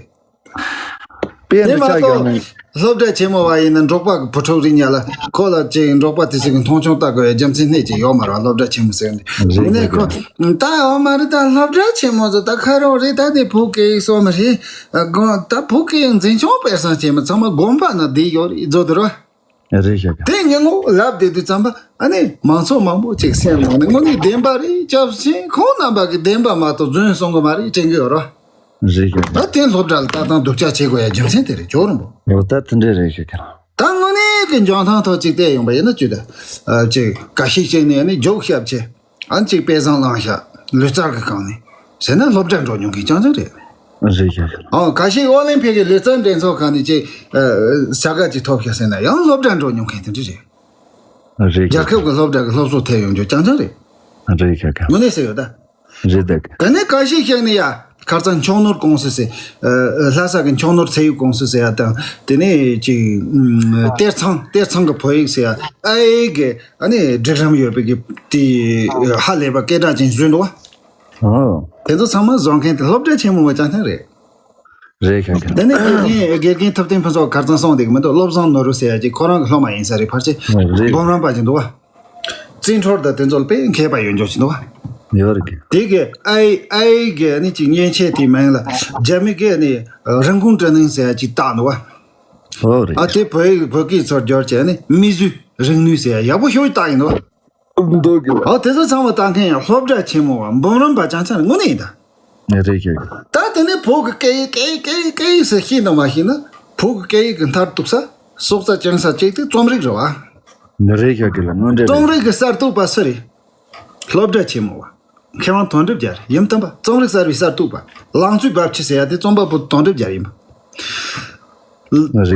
དཔེ་དེ་འདི་མ་ཆགས་ཀྱང་གཏོགས་ནི། སློབ་གྲྭ་ཆེན་མོ་བ་ཡིན་ན་འབྲོག་པ་གི་བུ་ཕྲུག་རིགས་ཉག་ལ་ཁོ་ལ་ཅིག་འབྲོག་པ་དེ་ཚོ་གི་མཐོང་ཆུང་ལྟ་དགོས་པའི་རྒྱུ་མཚན་སྣེ་ཅིག་ཡོད་མ་རེད། སློབ་གྲྭ་ཆེན་མོ་ཟེར་ནས་རེད་ངས་ཁོ་ད་ཡོད་མ་རེད། ད་སློབ་གྲྭ་ཆེན་མོ་ཚོ་ད་ཁ་རོག་རེད། ད་དེ་བོད་སྐད་ཡིག་སོགས་མ་རེད། དགོངས་ད་བོད་སྐད་ཡིག་འཛིན་སྐྱོང་སྤེལ་གསུམ་བྱས་མ་ཚང་མ་དགོན་པ་ན་བསྡད་ཡོད་རེད་བཟོ་འདི་རོ། རེད་ཤག་དེ་ངས་ངོ་ལབ་བསྡད་དུས་ཙམ་པ་ཨ་ནི་མང་ཚོགས་མང་པོ་ཅིག་སེམས་ནང་ནས་དངོས་གནས་བདེན་པ་རེད། སྐྱབས་ཆེན་ཁོང་རྣམ་པ་གི་བདེན་པ་མ་གཏོགས་རྫུན་གསུང་གི་མ་རེད་དྲན་གི་ཡོད་རོ། རེད་ཤག་ད་དེ་སློབ་གྲྭ་ལ་ལྟ་སྟངས་སྡུག་ཅག་བྱེད་དགོས་ཡ་རྒྱུ་མཚན་དེ་རེད་ཇོ་རིན་པོ། འོ་ད་དེ་འདྲ་རེད་ཤག་ད་དངོས་གནས་ཀྱི་འཇོན་ཐང་ཐོག་ཅིག་བལྟས་ཡོང་པ་ཡིན་ན་ཅི་ད། ཅིག་ཁ་ཤས་ཅིག་ནས་ཨ་ནི་རྒྱུགས་ཤབ་ཆེ། ཨ་ནི་ཅིག་དཔེ་བཟང་བླངས་ཤག་ལུས་རྩལ་གི་སྒང་ནས་ཟེར་ན་སློབ་གྲྭ་འགྲོ་མྱོང་མཁན་རྐྱང་རྐྱང་རེད། རེད་ཤག་ཨོ་ཁ་ཤས་ཨོ་ལིམ་ཕིག་གི་ལུས་རྩལ་འགྲན་ཚོགས་ཁང་ནས་ཅིག་ཨ། ས་ག་ཅིག་ཐོབ་ཤག་ཟེར་ན་ཡང་སློབ་གྲྭ་འགྲོ་མྱོང་མཁན་དེ་འདྲ་རེད། རེད་ཤག་རྒྱལ་ཁབ་ཀྱི་སློབ་གྲྭ་གི་སློབ་གསོ་ཐེབས་ཡོང་རྒྱུ་རྐྱང་རྐྱང་རེད། རེད་ཤག་དངོས་གནས་ཟེར་ཡོད་ད། རེད་ད། དེ་ནས་ཁ་ཤས་ཤིག་ནི་ཡ་ཁ་རྩང་མཆོག་ནོར་ཀུང་སི་ཟེར། ཨ། ལྷ་ས་གི་མཆོག་ནོར་ཚད་ཡོད་ཀུང་སི་ཟེར་ཡ་དང་དེ་ནས་ཅིག་ཨ། གཏེར་ཚང་གཏེར་ཚང་གི་བོད་ཡིག་ཟེར་ཡ་ཨ་ཡིག་གི་ཨ་ནི་སྒྲིག་རིམ་ཡོད་པའི་གི་དེ་ཧ་ལས་པ་སྐད་གྲགས་ཅན་བཟོས་འདུག་བ། ཨོ། དེ་ཚོ་ཚང་མ་བཟོ་མཁན་དེ་སློབ་གྲྭ་ཆེན་མོ་བ་རྐྱང་རྐྱང་རེད། རེད་ཤག་དེ་ནས་དགེ་རྒན་དགེ་རྒན་ཐུབ་བསྟན་ཕུན་ཚོགས་ཁ་རྩང་སོང་བསྡད་གི་མི་འདུག་བློ་བཟང་ནོར་བུ་ཟེར་ཡ་ཅིག་ཁོ་རང་གི་སློབ་མ་ཡིན་ས་རེད། ཕལ་ཆེར་རེད། འབུམ་རམས་པ་ཅིག་འདུག་བ། རྩིས་འཕྲུལ་དང་དེ་ཚོ་ལ་དཔེ་མཁས་པ་ཡོད་འཇོག་ཅིག་འདུག་བ། ཡོད་རེད། དེ་གི་ཨའི་ཨའི་གི་ནི་ཅིག་མཉེན་ཆས་དེའི་མིང་ལ་རྒྱ་མི་གི་ནི་人工智能ཟེར་ཡ་ཅིག་བཏགས་འདུག་བ། ཨོ་རེད། ཨ་དེ་བོད་ཡིག་བོད་སྐད་ཚུར་བསྒྱུར་བྱས་ནི་མིས་བཟོས་རིག་ནུས་ཟེར་ཡ་ཡག་པོ་ཞིག་བཏགས་ཡིན་འདུག་བ། འདུག་གི། ཨོ་དེ་ཚོ་ཚང་མ་ལྟ་མཁན་ཡང་སློབ་གྲྭ་ཆེན་མོ་བ་འབུམ་རམས་པ་རྐྱང་རྐྱང་དངོས་གནས་ཡིན་ད། རེད་ཤག་ད་དེ་ནས་བོད་ཀྱི་སྐད་ཡིག་སྐད་ཡིག་སྐད་ཡིག་སྐད་ཡིག་ཟེར་ཤེས་དང་མ་ཤེས་ན་བོད་ཀྱི་སྐད་ཡིག་གི་མཐར་གཏུགས་ས་ སྲོག་རྩ་བཅིངས་ས་གཅིག་དེ་རྩོམ་རིག་རེད་བ། འདི་རེད་ཤག་གི་ལ་དངོས་འབྲེལ་རེད། རྩོམ་རིག་གི་གསར་གཏོད་པ་སུ་རེད། སློབ་གྲྭ་ཆེན་མོ་བ། མཁས་དབང་དོན་གྲུབ་རྒྱལ་ཡིན་དམ་པ་རྩོམ་རིག་གསར་བའི་གསར་གཏོད་པ། ལང་ཚོའི་རྦབ་ཆུ་ཟེར་ཡ་དེ་རྩོམ་པ་པོ་དོན་གྲུབ་རྒྱལ་ཡིན་པ།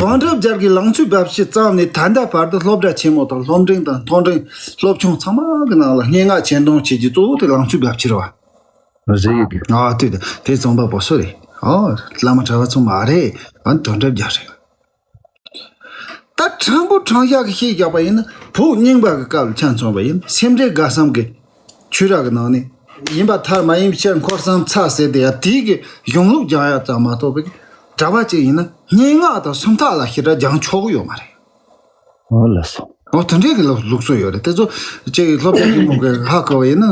དོན་གྲུབ་རྒྱལ་གྱི་ལང་ཚོའི་རྦབ་ཆུ་བརྩམས་ནས་ད་ལྟ་བར་དུ་སློབ་གྲྭ་ཆེན་མོ་དང་སློབ་འབྲིང་དང་མཐོ་འབྲིང་སློབ་ཆུང་ཚང་མ་གི་ནང་ལ་སྙན་ངག་ཆེད་འདོན་བྱེད་རྒྱུ་གཙོ་བོ་དེ་ལང་ཚོའི་རྦབ་ཆུ་རེད་བ། རེད་ཡོད་གི། ཨ་དེ་དེ་རྩོམ་པ་པོ་སུ་རེད། ཨོ་བླ་མ་གྲྭ་པ་ཚོ་མ་རེད། ཨ་དོན་གྲུབ་རྒྱལ་རེད། ད་དྲང་པོ་དྲང་བཞག་གི་བཤད་རྒྱག་པ་ཡིན་ན་བོད་རྙིང་པ་གི་སྐབས་ལ་ཆ་མཚོན་པ་ཡིན་སེམས་འགྲེལ་དགའ་གསུམ་གི་ཆོས་ར་གི་ནང་ནས་ཡིན་པ་ཐལ་མ་ཡིན་ཕྱིར་འཁོར་གསུམ་ཚར་ཟེར་དེ་ཡ་དེའི་གི་གཞུང་ལུགས་སྦྱང་ཡ་ཙམ་མ་གཏོགས་པའི་གྲྭ་པ་ཅིག་ཡིན་ན་སྙན་ངག་དང་སུམ་རྟགས་ལ་ཞེ་དྲག་སྦྱང་ཆོག་གི་ཡོད་མ་རེད། ཨོ་ལགས་སོ། ཨོ་དེ་འདྲའི་གི་ལུགས་སྲོལ་ཡོད་རེད། དེ་ཚོ་ཅིག་སློབ་གྲྭ་གི་མོ་གི་ཧ་གོ་བ་ཡིན་ན་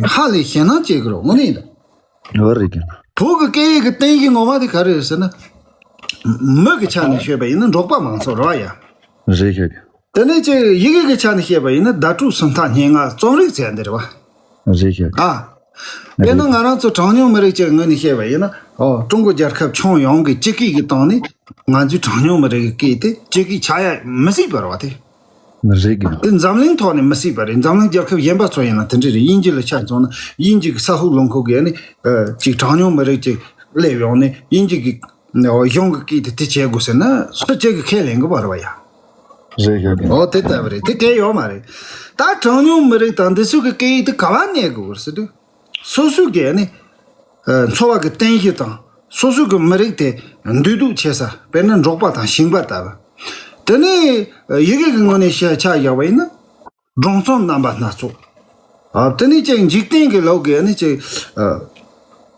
ཧ་ལས་ཞེད་སྣང་སྐྱེ་གི་རེད་དངོས་གནས་ཡིན་ད། ཡོད་རེད་ཀྱང་། བོད་ཀྱི་སྐད་ཡིག་གི་བསྟན་བཞི་ངོ་མ་དེ་ག་རེ་རེད་ཟེར་ན། མི་གི་ཆ་ནས་ཤོད་པ་ཡིན་ན་འབྲོག་པ་མང་ཚོགས་རེད་བ་ཡ། རེད་ཤག་གི། དེ་ནས་ཅིག་ཡི་གེ་གི་ཆ་ནས་བཤད་པ་ཡིན་ན་བརྡ་སྤྲོད་སུམ་རྟགས་སྙན་ངག་རྩོམ་རིག་ཟེར་ཡ་འདི་རེད་བ། རེད་ཤག་གི། ཨ། དཔེར་ན་ང་རང་ཚོ་གྲངས་ཉུང་མི་རིགས་ཅིག་ངོས་ནས་བཤད་པ་ཡིན་ན་ཨོ་ཀྲུང་གོ་རྒྱལ་ཁབ་ཁྱོན་ཡོངས་ཀྱི་སྤྱི་སྐད་ཀྱི་སྟེང་ནས་ང་ཚོའི་གྲངས་ཉུང་མི་རིགས་ཀྱི་སྐད་དེ་སྤྱི་སྐད་ཆགས་ཡ་མི་སྲིད་པ་རེད་བ་དེ། རེད་གི། དེ་འཛམ་གླིང་ཐོག་ནས་མི་སྲིད་པ་རེད། འཛམ་གླིང་རྒྱལ་ཁབ་གཞན་པ་ཚོ་ཡིན་ན་དེ་འདྲ་རེད། དབྱིན་ཇི་ལ་ཆ་མཚོན་ན་དབྱིན་ཇི་གི་ས་ཧུག་ལུང་ཁུག་གི་ཨ་ནི་ཅིག་གྲངས་ཉུང་མི་རིགས་ཅིག་སླེབས་ཡོང་ནས་དབྱིན་ཇི་གི་གཞུང་གི་སྐད་དེ་དེ་བྱེད་དགོས་ཟེར་ན་སུ་གཅིག་གིས་ཁས་ལེན་གི་མ་རེད་བ་ཡ། རེད་ཤག་གི། ཨོ་དེ་ལྟ་བུ་རེད། དེ་གལ་ཡོད་མ་རེད། ད་གྲངས་ཉུང་མི་རིགས་དང་འདི་ཚོ་གི་སྐད་ཡིག་དེ་ག་བ་གནས་དགོས་རེད་ཟེར་དུས། སོ་སོའི་གི་ནི། ཨ་འཚོ་བ་གི་རྟེན་གཞི་དང་སོ་སོའི་གི་མི་རིགས་དེ་འདུས་སྡོད་བྱེད་ས་དཔེར་ན་འབྲོག་པ་དང་ཞིང་པ་ལྟ་བུ། དེ་ནས་ཡི་གེ་གི་ངོས་ནས་ཤ་ཆ་བཞག་པ་ཡིན་ན། སྒྲུང་རྩོམ་རྣམ་པ་སྣ་ཚོགས། ཨ་དེ་ནས་ཅིག་འཇིག་རྟེན་གི་ལོག་གི་ནི་ཅིག་ཨ་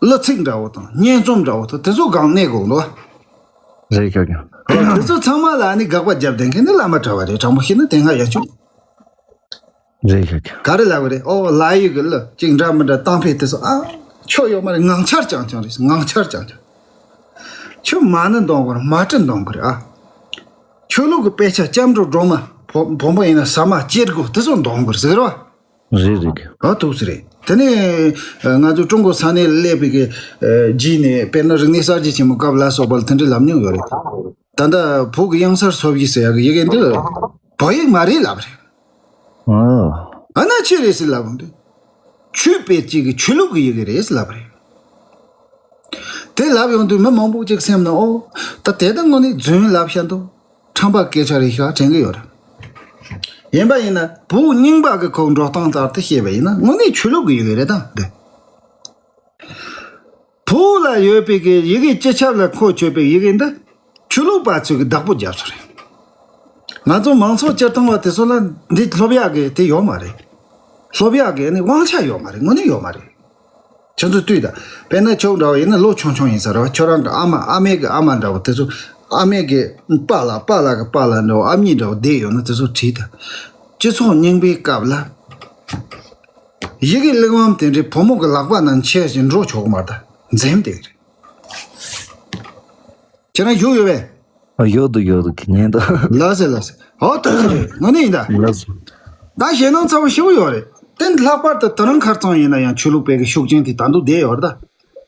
གླུ་ཚིག་འདྲ་བོ་དང་སྙན་རྩོམ་འདྲ་བོ་དང་དེ་ཚོ་གང་གནས་དགོས་འདུག་བ། རེད་ཤག་གི། དེ་ཚོ་ཚང་མ་ལ་ནི་དགག་པ་བརྒྱབ་བསྡད་མཁན་ནི་བླ་མ་གྲྭ་བ་རེད། དྲང་པོ་བཤད་ན་དེ་སྔ་ཡང་བྱུང་། རེད་ཤག་གི། ག་རེ་ལབ་པ་རེད། ཨོ་ལ་ཡི་གི་གླུ་ཅིག་འདྲ་མི་འདྲ་གཏམ་དཔེ་དེ་ཚོ་ཨ་ཁྱོད་ཡོད་མ་རེད། ངང་འཆར་རྐྱང་རྐྱང་རེད། ངང་འཆར་རྐྱང་རྐྱང་། ཁྱོད་མ་ཎི་འདོན་དགོས་རེད། མ་ཊ་འདོན་དགོས་རེད་ཨ། ཆོས་ལུགས་ཀྱི་དཔེ་ཆ་སྐྱབས་འགྲོ་སྒྲོལ་མ། བོ་བོན་པོ་ཡིན་ན་ཟ་མ་སྐྱེ་དགུ་དེ་ཚོ་འདོན་དགོས་རེད་ཟེར་བ། རེད་རེད་གི། ཨ་ཐུགས་སུ་རེད། དེ་ནས་ང་ཚོ་ཀྲུང་གོ་ས་གནས་སླེབས་པའི་གི་རྗེས་ནས་དཔེར་ན་རིག་གནས་གསར་བརྗེ་ཆེན་མོ་སྐབས་ལ་སོགས་པ་ལ་དེ་འདྲའི་ལབ་མྱོང་ཡོད་རེད། ད་ལྟ་བོད་ཀྱི་དབྱངས་གསལ་སོ་བཞི་ཟེར་ཡག་གི་ཡི་གེ་འདི་བོད་ཡིག་མ་རེད་ལབ་རེད། ཨ་ན་ཆི་རེད་ཟེར་ལབ་འདུག་ཆོས་དཔེ་གཅིག་གི་ཆོས་ལུགས་ཀྱི་ཡི་གེ་རེད་ཟེར་ལབ་རེད། དེ་ལབ་ཡོང་དུས་མི་མང་པོ་ཅིག་སེམས་ནང་ཨོ་ད་དེ་ད་དངོས་གནས་རྫུན་ལབ་བཞག་འདུག་ཁྲམ་པ་སྐད་ཆ་རེད་ཤག་དྲན་གི་ཡོད་རེད། ཡིན་པ་ཡིན་ན་བོད་རྙིང་པ་གི་ཁོ་འགྲོ་སྟངས་ལྟར་དུ་བཤད་པ་ཡིན་ན་དངོས་གནས་ཆོས་ལུགས་ཀྱི་ཡི་གེ་རེད་ད་འདི། བོད་ལ་ཡོད་པའི་གི་ཡི་གེ་སྤྱི་ཁྱབ་ལ་ཁོ་ཆོད་པའི་ཡི་གེ་འདི་ཆོས་ལུགས་པ་ཚོས་གི་བདག་པོ་རྒྱབ་སོ་རེད། ང་ཚོ་མང་ཚོགས་སྤྱིར་བཏང་བ་དེ་ཚོ་ལ་འདི་སློབ་ཡག་གི་དེ་ཡོད་མ་རེད། སློབ་ཡག་གི་ནི་དབང་ཆ་ཡོད་མ་རེད། དངོས་གནས་ཡོད་མ་རེད། ཁྱོད་ཚོ་ལྟོས་དང་། དཔེར་ན་ཁྱོད་འདྲ་བ་ཡིན་ན་ལོ་ཆུང་ཆུང་ཡིན་ས་རེད་བ། ཁྱོད་རང་གི་ཨ་མ་ཨ་མའི་གི་ཨ་མ་འདྲ་བ་དེ་ཚོ་ཨ་མའི་གི་པཱ་ལགས་པཱ་ལགས་གི་པཱ་ལགས་འདྲ་བ་ཨ་མྱེས་འདྲ་བ་བསྡད་ཡོད་ན་དེ་ཚོ་དྲིས་དང་། སྤྱི་ཚོགས་རྙིང་པའི་སྐབས་ལ་ཡི་གེ་གླེགས་བམ་དེ་འདྲའི་བུ་མོ་གི་ལག་པ་ནང་འཁྱེར་ཞིང་འགྲོ་ཆོག་གི་མ་རེད་ད། འཛེམ་བསྡད་ཀྱི་རེད། ཁྱེད་རང་བཞུགས་ཡོད་པས། ཨ་ཡོད་འདུག་ཡོད་འདུག་ཁྱེད་ཉན་འདུག་ལགས་སེ་ལགས་སེ། ཨོ་ཐུགས་སེ་རེད། དངོས་གནས་ཡིན་ད། ལགས་སོ། ད་ཞེད་སྣང་ཚ་བོ་ཞེ་པོ་ཡོད་རེད། དེ་ལྷག་པར་དུ་དེ་རིང་ཁ་རྩང་ཡིན་ན་ཡང་ཆོས་ལུགས་པའི་གི་ཤུགས་རྐྱེན་དེ་ད་དུང་བསྡད་ཡོད་རེད་ད།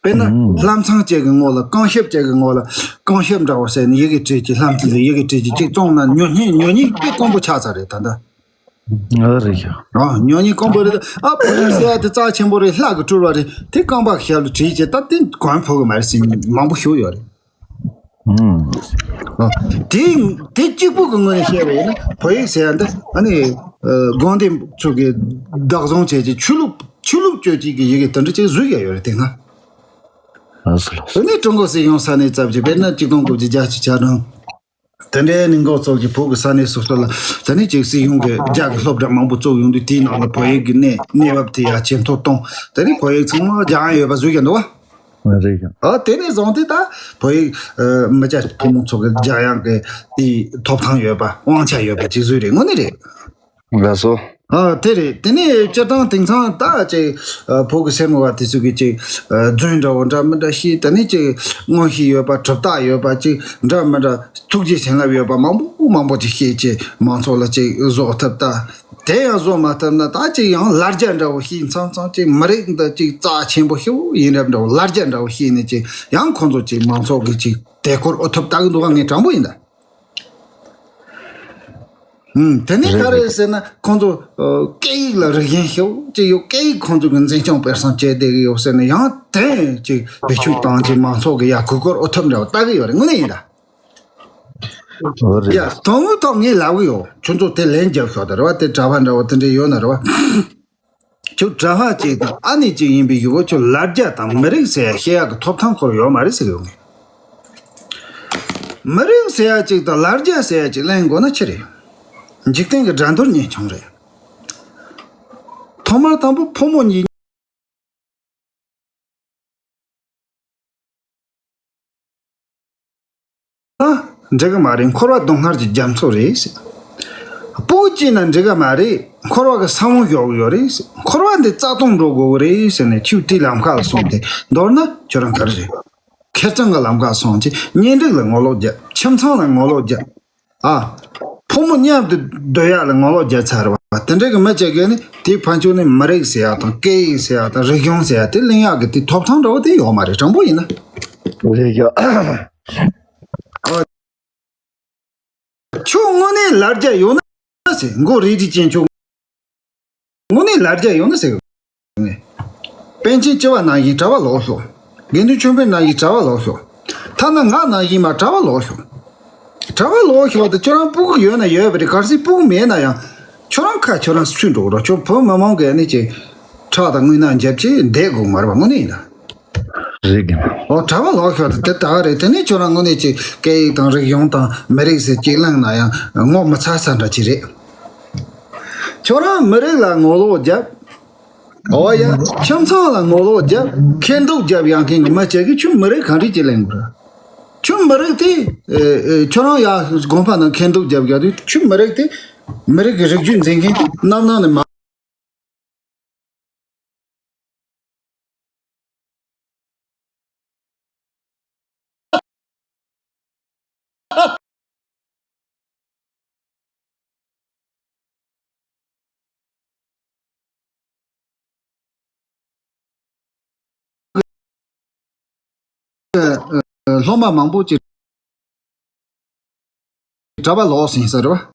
དཔེར་ན་ཨུམ་ལྷ་མཚན་ཅན་གྱི་ངོ་ལ་རྐང་ཞབས་ཅན་གྱི་ངོ་ལ་རྐང་ཞབས་འདྲ་བོ་ཟེར་ནས་ཡི་གེ་བྲིས་ཀྱི་ལྷ་མཚན་ལ་ཡི་གེ་བྲིས་ཀྱི་གཅིག་བཙོང་ན་ཉོ་མཁན་ཉོ་མཁན་དཔེ་དཀོན་པོ་ཆགས་ཚར་རེད་ད་ལྟ། ཨ་རེད་ཤག་ཨ་ཉོ་མཁན་དཀོན་པོ་རེད་ད། ཨ་བོད་ཡིག་ཟེར་ཡ་དེ་རྩ་ཆེན་པོ་རེད། ལྷ་གི་སྤྲུལ་པ་རེད། དེ་རྐང་པ་ཞབས་ལ་བྲིས་བྱས་ད་དེ་གོན་ཕོད་གི་མ་རེད་ཟེར་མཁན་མང་པོ་ཞིག་ཡོད་རེད། ཨ་དེ་དེ་གཅིག་པུ་གི་ངོས་ནས་བཤད་པ་ཡིན་ན་བོད་ཡིག་ཟེར་ཡ་འདི་ཨ་ནི་ཨ་དགོན་སྡེ་ཚོ་གི་བདག་བཟུང་བྱས་ཀྱི་ཆོས་ལུགས་ཆོས་ལུགས་སྤྱོད་ཀྱི་གི་ཡི་གེ་དེ་འདྲ་ཅིག་བཟོས་ཡ་ཡོད་རེད་དེ་སྔ། ལགས་སོ་ལགས་སོ། དེ་ནས་ཀྲུང་གོ་སྲིད་གཞུང་ས་གནས་བཙབ་ཀྱི་དཔེར་ན་གཅིག་སྟོང་དགུ་བརྒྱ་བརྒྱད་ཅུ་གྱ་གྲངས། དེ་འདྲའི་ནི་འགོ་བཙུགས་ཀྱི་བོད་ཀྱི་ས་གནས་སོ་སོ་ལ་དེ་ནས་ཅིག་སྲིད་གཞུང་གི་རྒྱ་གི་སློབ་གྲྭ་མང་པོ་བཙུགས་ཡོང་དུས་དེའི་ནང་ལ་བོད་ཡིག་གི་གནས་གནས་བབ་དེ་ཡ་ཇེ་མཐོར་གཏོང་། དེ་ནས་བོད་ཡིག་ཚང་མ་སྦྱང་ཡ་ཡོད་པ་བཟོས་ཀྱི་འདུག་བ། རེད་ཀྱང་། ཨ་དེ་ནས་བཟུང་སྟེ་ད་བོད་ཡིག་ཨ་མི་སྐྱ་ཕོ་མོ་ཚོ་གི་སྦྱང་ཡག་གི་དེའི་ཐོབ་ཐང་ཡོད་པ་དབང་ཆ་ཡོད་པ་ཅིག་བཟོས་རེད། དངོས་གནས་རེད། ལགས་སོ། ཨ་དེ་རེད། དེ་ནས་སྤྱིར་བཏང་དེང་སང་ད་ཅིག་ཨ་བོད་ཀྱི་སེར་མོ་བ་དེ་ཚོ་གིས་ཅིག་ཨ་རྫུན་འདྲ་བོ་འདྲ་མི་འདྲ་བཤད། དེ་ནས་ཅིག་མངོན་ཤེས་ཡོད་པ་གྲུབ་རྟགས་ཡོད་པ་ཅིག་འདྲ་མི་འདྲ་ཐུགས་རྗེ་བྱིན་རླབས་ཡོད་པ་མང་པོ་མང་པོ་ཅིག་བཤད་ཅིག་མང་ཚོགས་ལ་ཅིག་བཟོ་ཐུབ་ད། དེ་ཡང་བཟོ་མ་ཐུབ་ན་ད་ཅིག་ཡང་ལ་རྒྱ་འདྲ་བོ་བཤད། མཚམས་མཚམས་ཅིག་མི་རིགས་འདི་ཅིག་རྩ་ཆེན་པོ་ཞེ་པོ་ཡིན་རབས་འདྲ་བོ་ལ་རྒྱ་འདྲ་བོ་བཤད་ནས་ཅིག་ཡང་ཁོང་ཚོ་ཅིག་མང་ཚོགས་ཀྱིས་ཅིག་དེ་སྐོར་ཨོ་ཐུབ་ལྟ་གི་འདུག་ག་ངས་དྲང་པོ་ཡིན་ད། ཨུམ། དེ་ནས་ག་རེད་ཟེར་ན། ཁོང་ཚོ་ཨ་སྐད་ཡིག་ལ་རིག་གཞན་ཞེ་པོ་ཅིག་ཡོད། སྐད་ཡིག་ཁོང་ཚོ་གི་འཛིན་སྐྱོང་སྤེལ་གསུམ་བྱས་བསྡད་ཀྱི་ཡོད་ཟེར་ནས། ཡང་དེ་ཅིག་བེད་སྤྱོད་བཏང་ཅིག་མང་ཚོགས་ཀྱི་ཡ་གུས་བཀུར་འོས་ཐོབ་འདྲ་བོ་ལྟ་གི་ཡོད་རེད། དངོས་གནས་ཡིན་ད། ཡ། དོན་དངོས་ཐོག་ངས་ལབ་གི་ཡོད། ཁྱོད་ཚོ་དེ་ལན་རྒྱབ་ཤོག་ད་རེད་བ། དེ་གྲྭ་པ་འདྲ་བོ་དེ་འདྲ་ཡོད་ན་རེད་བ། ཁྱོད་གྲྭ་པ་གཅིག་དང་ཨ་ནེ་གཅིག་ཡིན་པའི་གཞུག་གུ་ཁྱོད་ལ་རྒྱ་དང་མི་རིགས་ཟེར་ཡ་བཤད་ཡག་གི་ཐོབ་ཐང་ཁོ་རང་ཡོད་མ་རེད་ཟེར་གི་ཡོད། ངས་མི་རིགས་ཟེར་ཡ་གཅིག་དང་ལ་རྒྱ་ཟེར་ཡ་གཅིག་གླེང་དགོས་ན་ཅི་རེད། འཇིག་རྟེན་གྱི་འགྲན་བསྡུར་ཉམ་ཆུང་རེད། ཐོག་མར་དང་པོ་ཕོ་མོ་གཉིས། ཨ། འགྲིག་གི་མ་རེད། འཁོར་བ་སྡུག་བསྔལ་གྱི་རྒྱ་མཚོ་རེད་ཟེར། སྤུ་གུ་སྐྱེས་ན་འགྲིག་གི་མ་རེད། འཁོར་བ་གི་ས་བོན་ཞོག་གི་ཡོད་རེད་ཟེར། འཁོར་བ་འདི་རྩ་སྟོང་འགྲོ་དགོས་ཀྱི་རེད་ཟེར་ནས། ཁྱོད་དེའི་ལམ་ཁ་ལ་སོང་སྟེ། མདོར་ན་ཁྱོད་རང་ག་རེ་རེད། ཁེར་རྐྱང་གི་ལམ་ཁ་སོང་ཅིག་གཉེན་སྒྲིག་ལ་ངོ་ལོག་རྒྱབ། ཁྱིམ་ཚང་ལ་ངོ་ལོག་རྒྱབ། ཨ། ཕོ་མོ་མཉམ་དུ་སྡོད་ཡག་ལ་ངོ་ལོག་རྒྱག་ཚར་བ་དེ་འདྲ་གི་མི་གཅིག་གིས་ནི། དེའི་ཕན་ཆོད་ནི་མི་རིགས་ཟེར་ཡག་དང་སྐད་ཡིག་ཟེར་ཡག་དང་རིག་གཞུང་ཟེར་ཡག་དེ་གླེང་ཡག་གི་དེ་ཐོབ་ཐང་འདྲ་བོ་དེ་ཡོད་མ་རེད། དྲང་པོ་ཡིན་ན། རེད་ཡ། ཨ། ཁྱོད་དངོས་གནས་ལ་རྒྱ་ཡོད་ན་ཟེར། མགོ་རིལ་རིལ་ཅན་ཁྱོད། དངོས་གནས་ལ་རྒྱ་ཡོད་ན་ཟེར་གི། པཎ་ཆེན་སྐྱེས་པ་ནང་བཞིན་གྲྭ་པ་ལོག་ཤོག་དགེ་འདུན་ཆོས་འཕེལ་ནང་བཞིན་གྲྭ་པ་ལོག་ཤོག་ཐ་ན་ང་ནང་བཞིན་མར་གྲྭ་པ་ལོག་ཤོག་གྲྭ་པ་ལོག་ཤོག་དེ་ཁྱོད་རང་སྤུ་གུ་ཡོད་ན་ཡོད་པ་རེད། གལ་སྲིད་སྤུ་གུ་མེད་ན་ཡང་ཁྱོད་རང་ཁ་ཁྱོད་རང་སུས་འགྲོ་རོགས། ཁྱོད་བོད་མི་མང་གི་ནི་ཅིག་ཁྲག་དང་རྔུལ་ནང་འཇབ་ཅིག་བསྡད་དགོས་མ་རེད་པ། དངོས་གནས་ཡིན་ན། རེད་གི། ཨོ། གྲྭ་པ་ལོག་ཤོག་དེ་དེ་ད་ག་རེད། དེ་ནས་ཁྱོད་རང་དངོས་གནས་ཅིག་སྐད་ཡིག་དང་རིག་གཞུང་དང་མི་རིགས་ཟེར་ཅིག་གླེང་ན་ཡང་ངོ་མི་ཚ་ས་འདྲ་ཅིག་རེད། ཁྱོད་རང་མི་རིགས་ལ་ངོ་ལོག་རྒྱབ། ཨོ་ཡ། ཁྱིམ་ཚང་ལ་ངོ་ལོག་རྒྱབ། ཁེར་འདུག་རྒྱབ་ཡག་མཁན་གྱི་མི་གཅིག་གིས་ཁྱོད་མི་རིགས་ག་འདྲ་ཅིག་གླེང་དགོས་རེད། ཁྱོད་མི་རིགས་དེ། ཨེ་ཨེ། ཁྱོད་རང་ཡ་དགོན་པ་ནང་ཁེར་འདུག་རྒྱབ་ཡག་དུས། ཁྱོད་མི་རིགས་དེ། མི་རིགས་ཀྱི་རིགས་རྒྱུད་འཛིན་མཁན་དེ་རྣམ་སྣང་ནས་མ། སློབ་མ་མང་པོ་ཅིག་གྲྭ་པ་ལོག་ཟིན་ས་རེད་པ།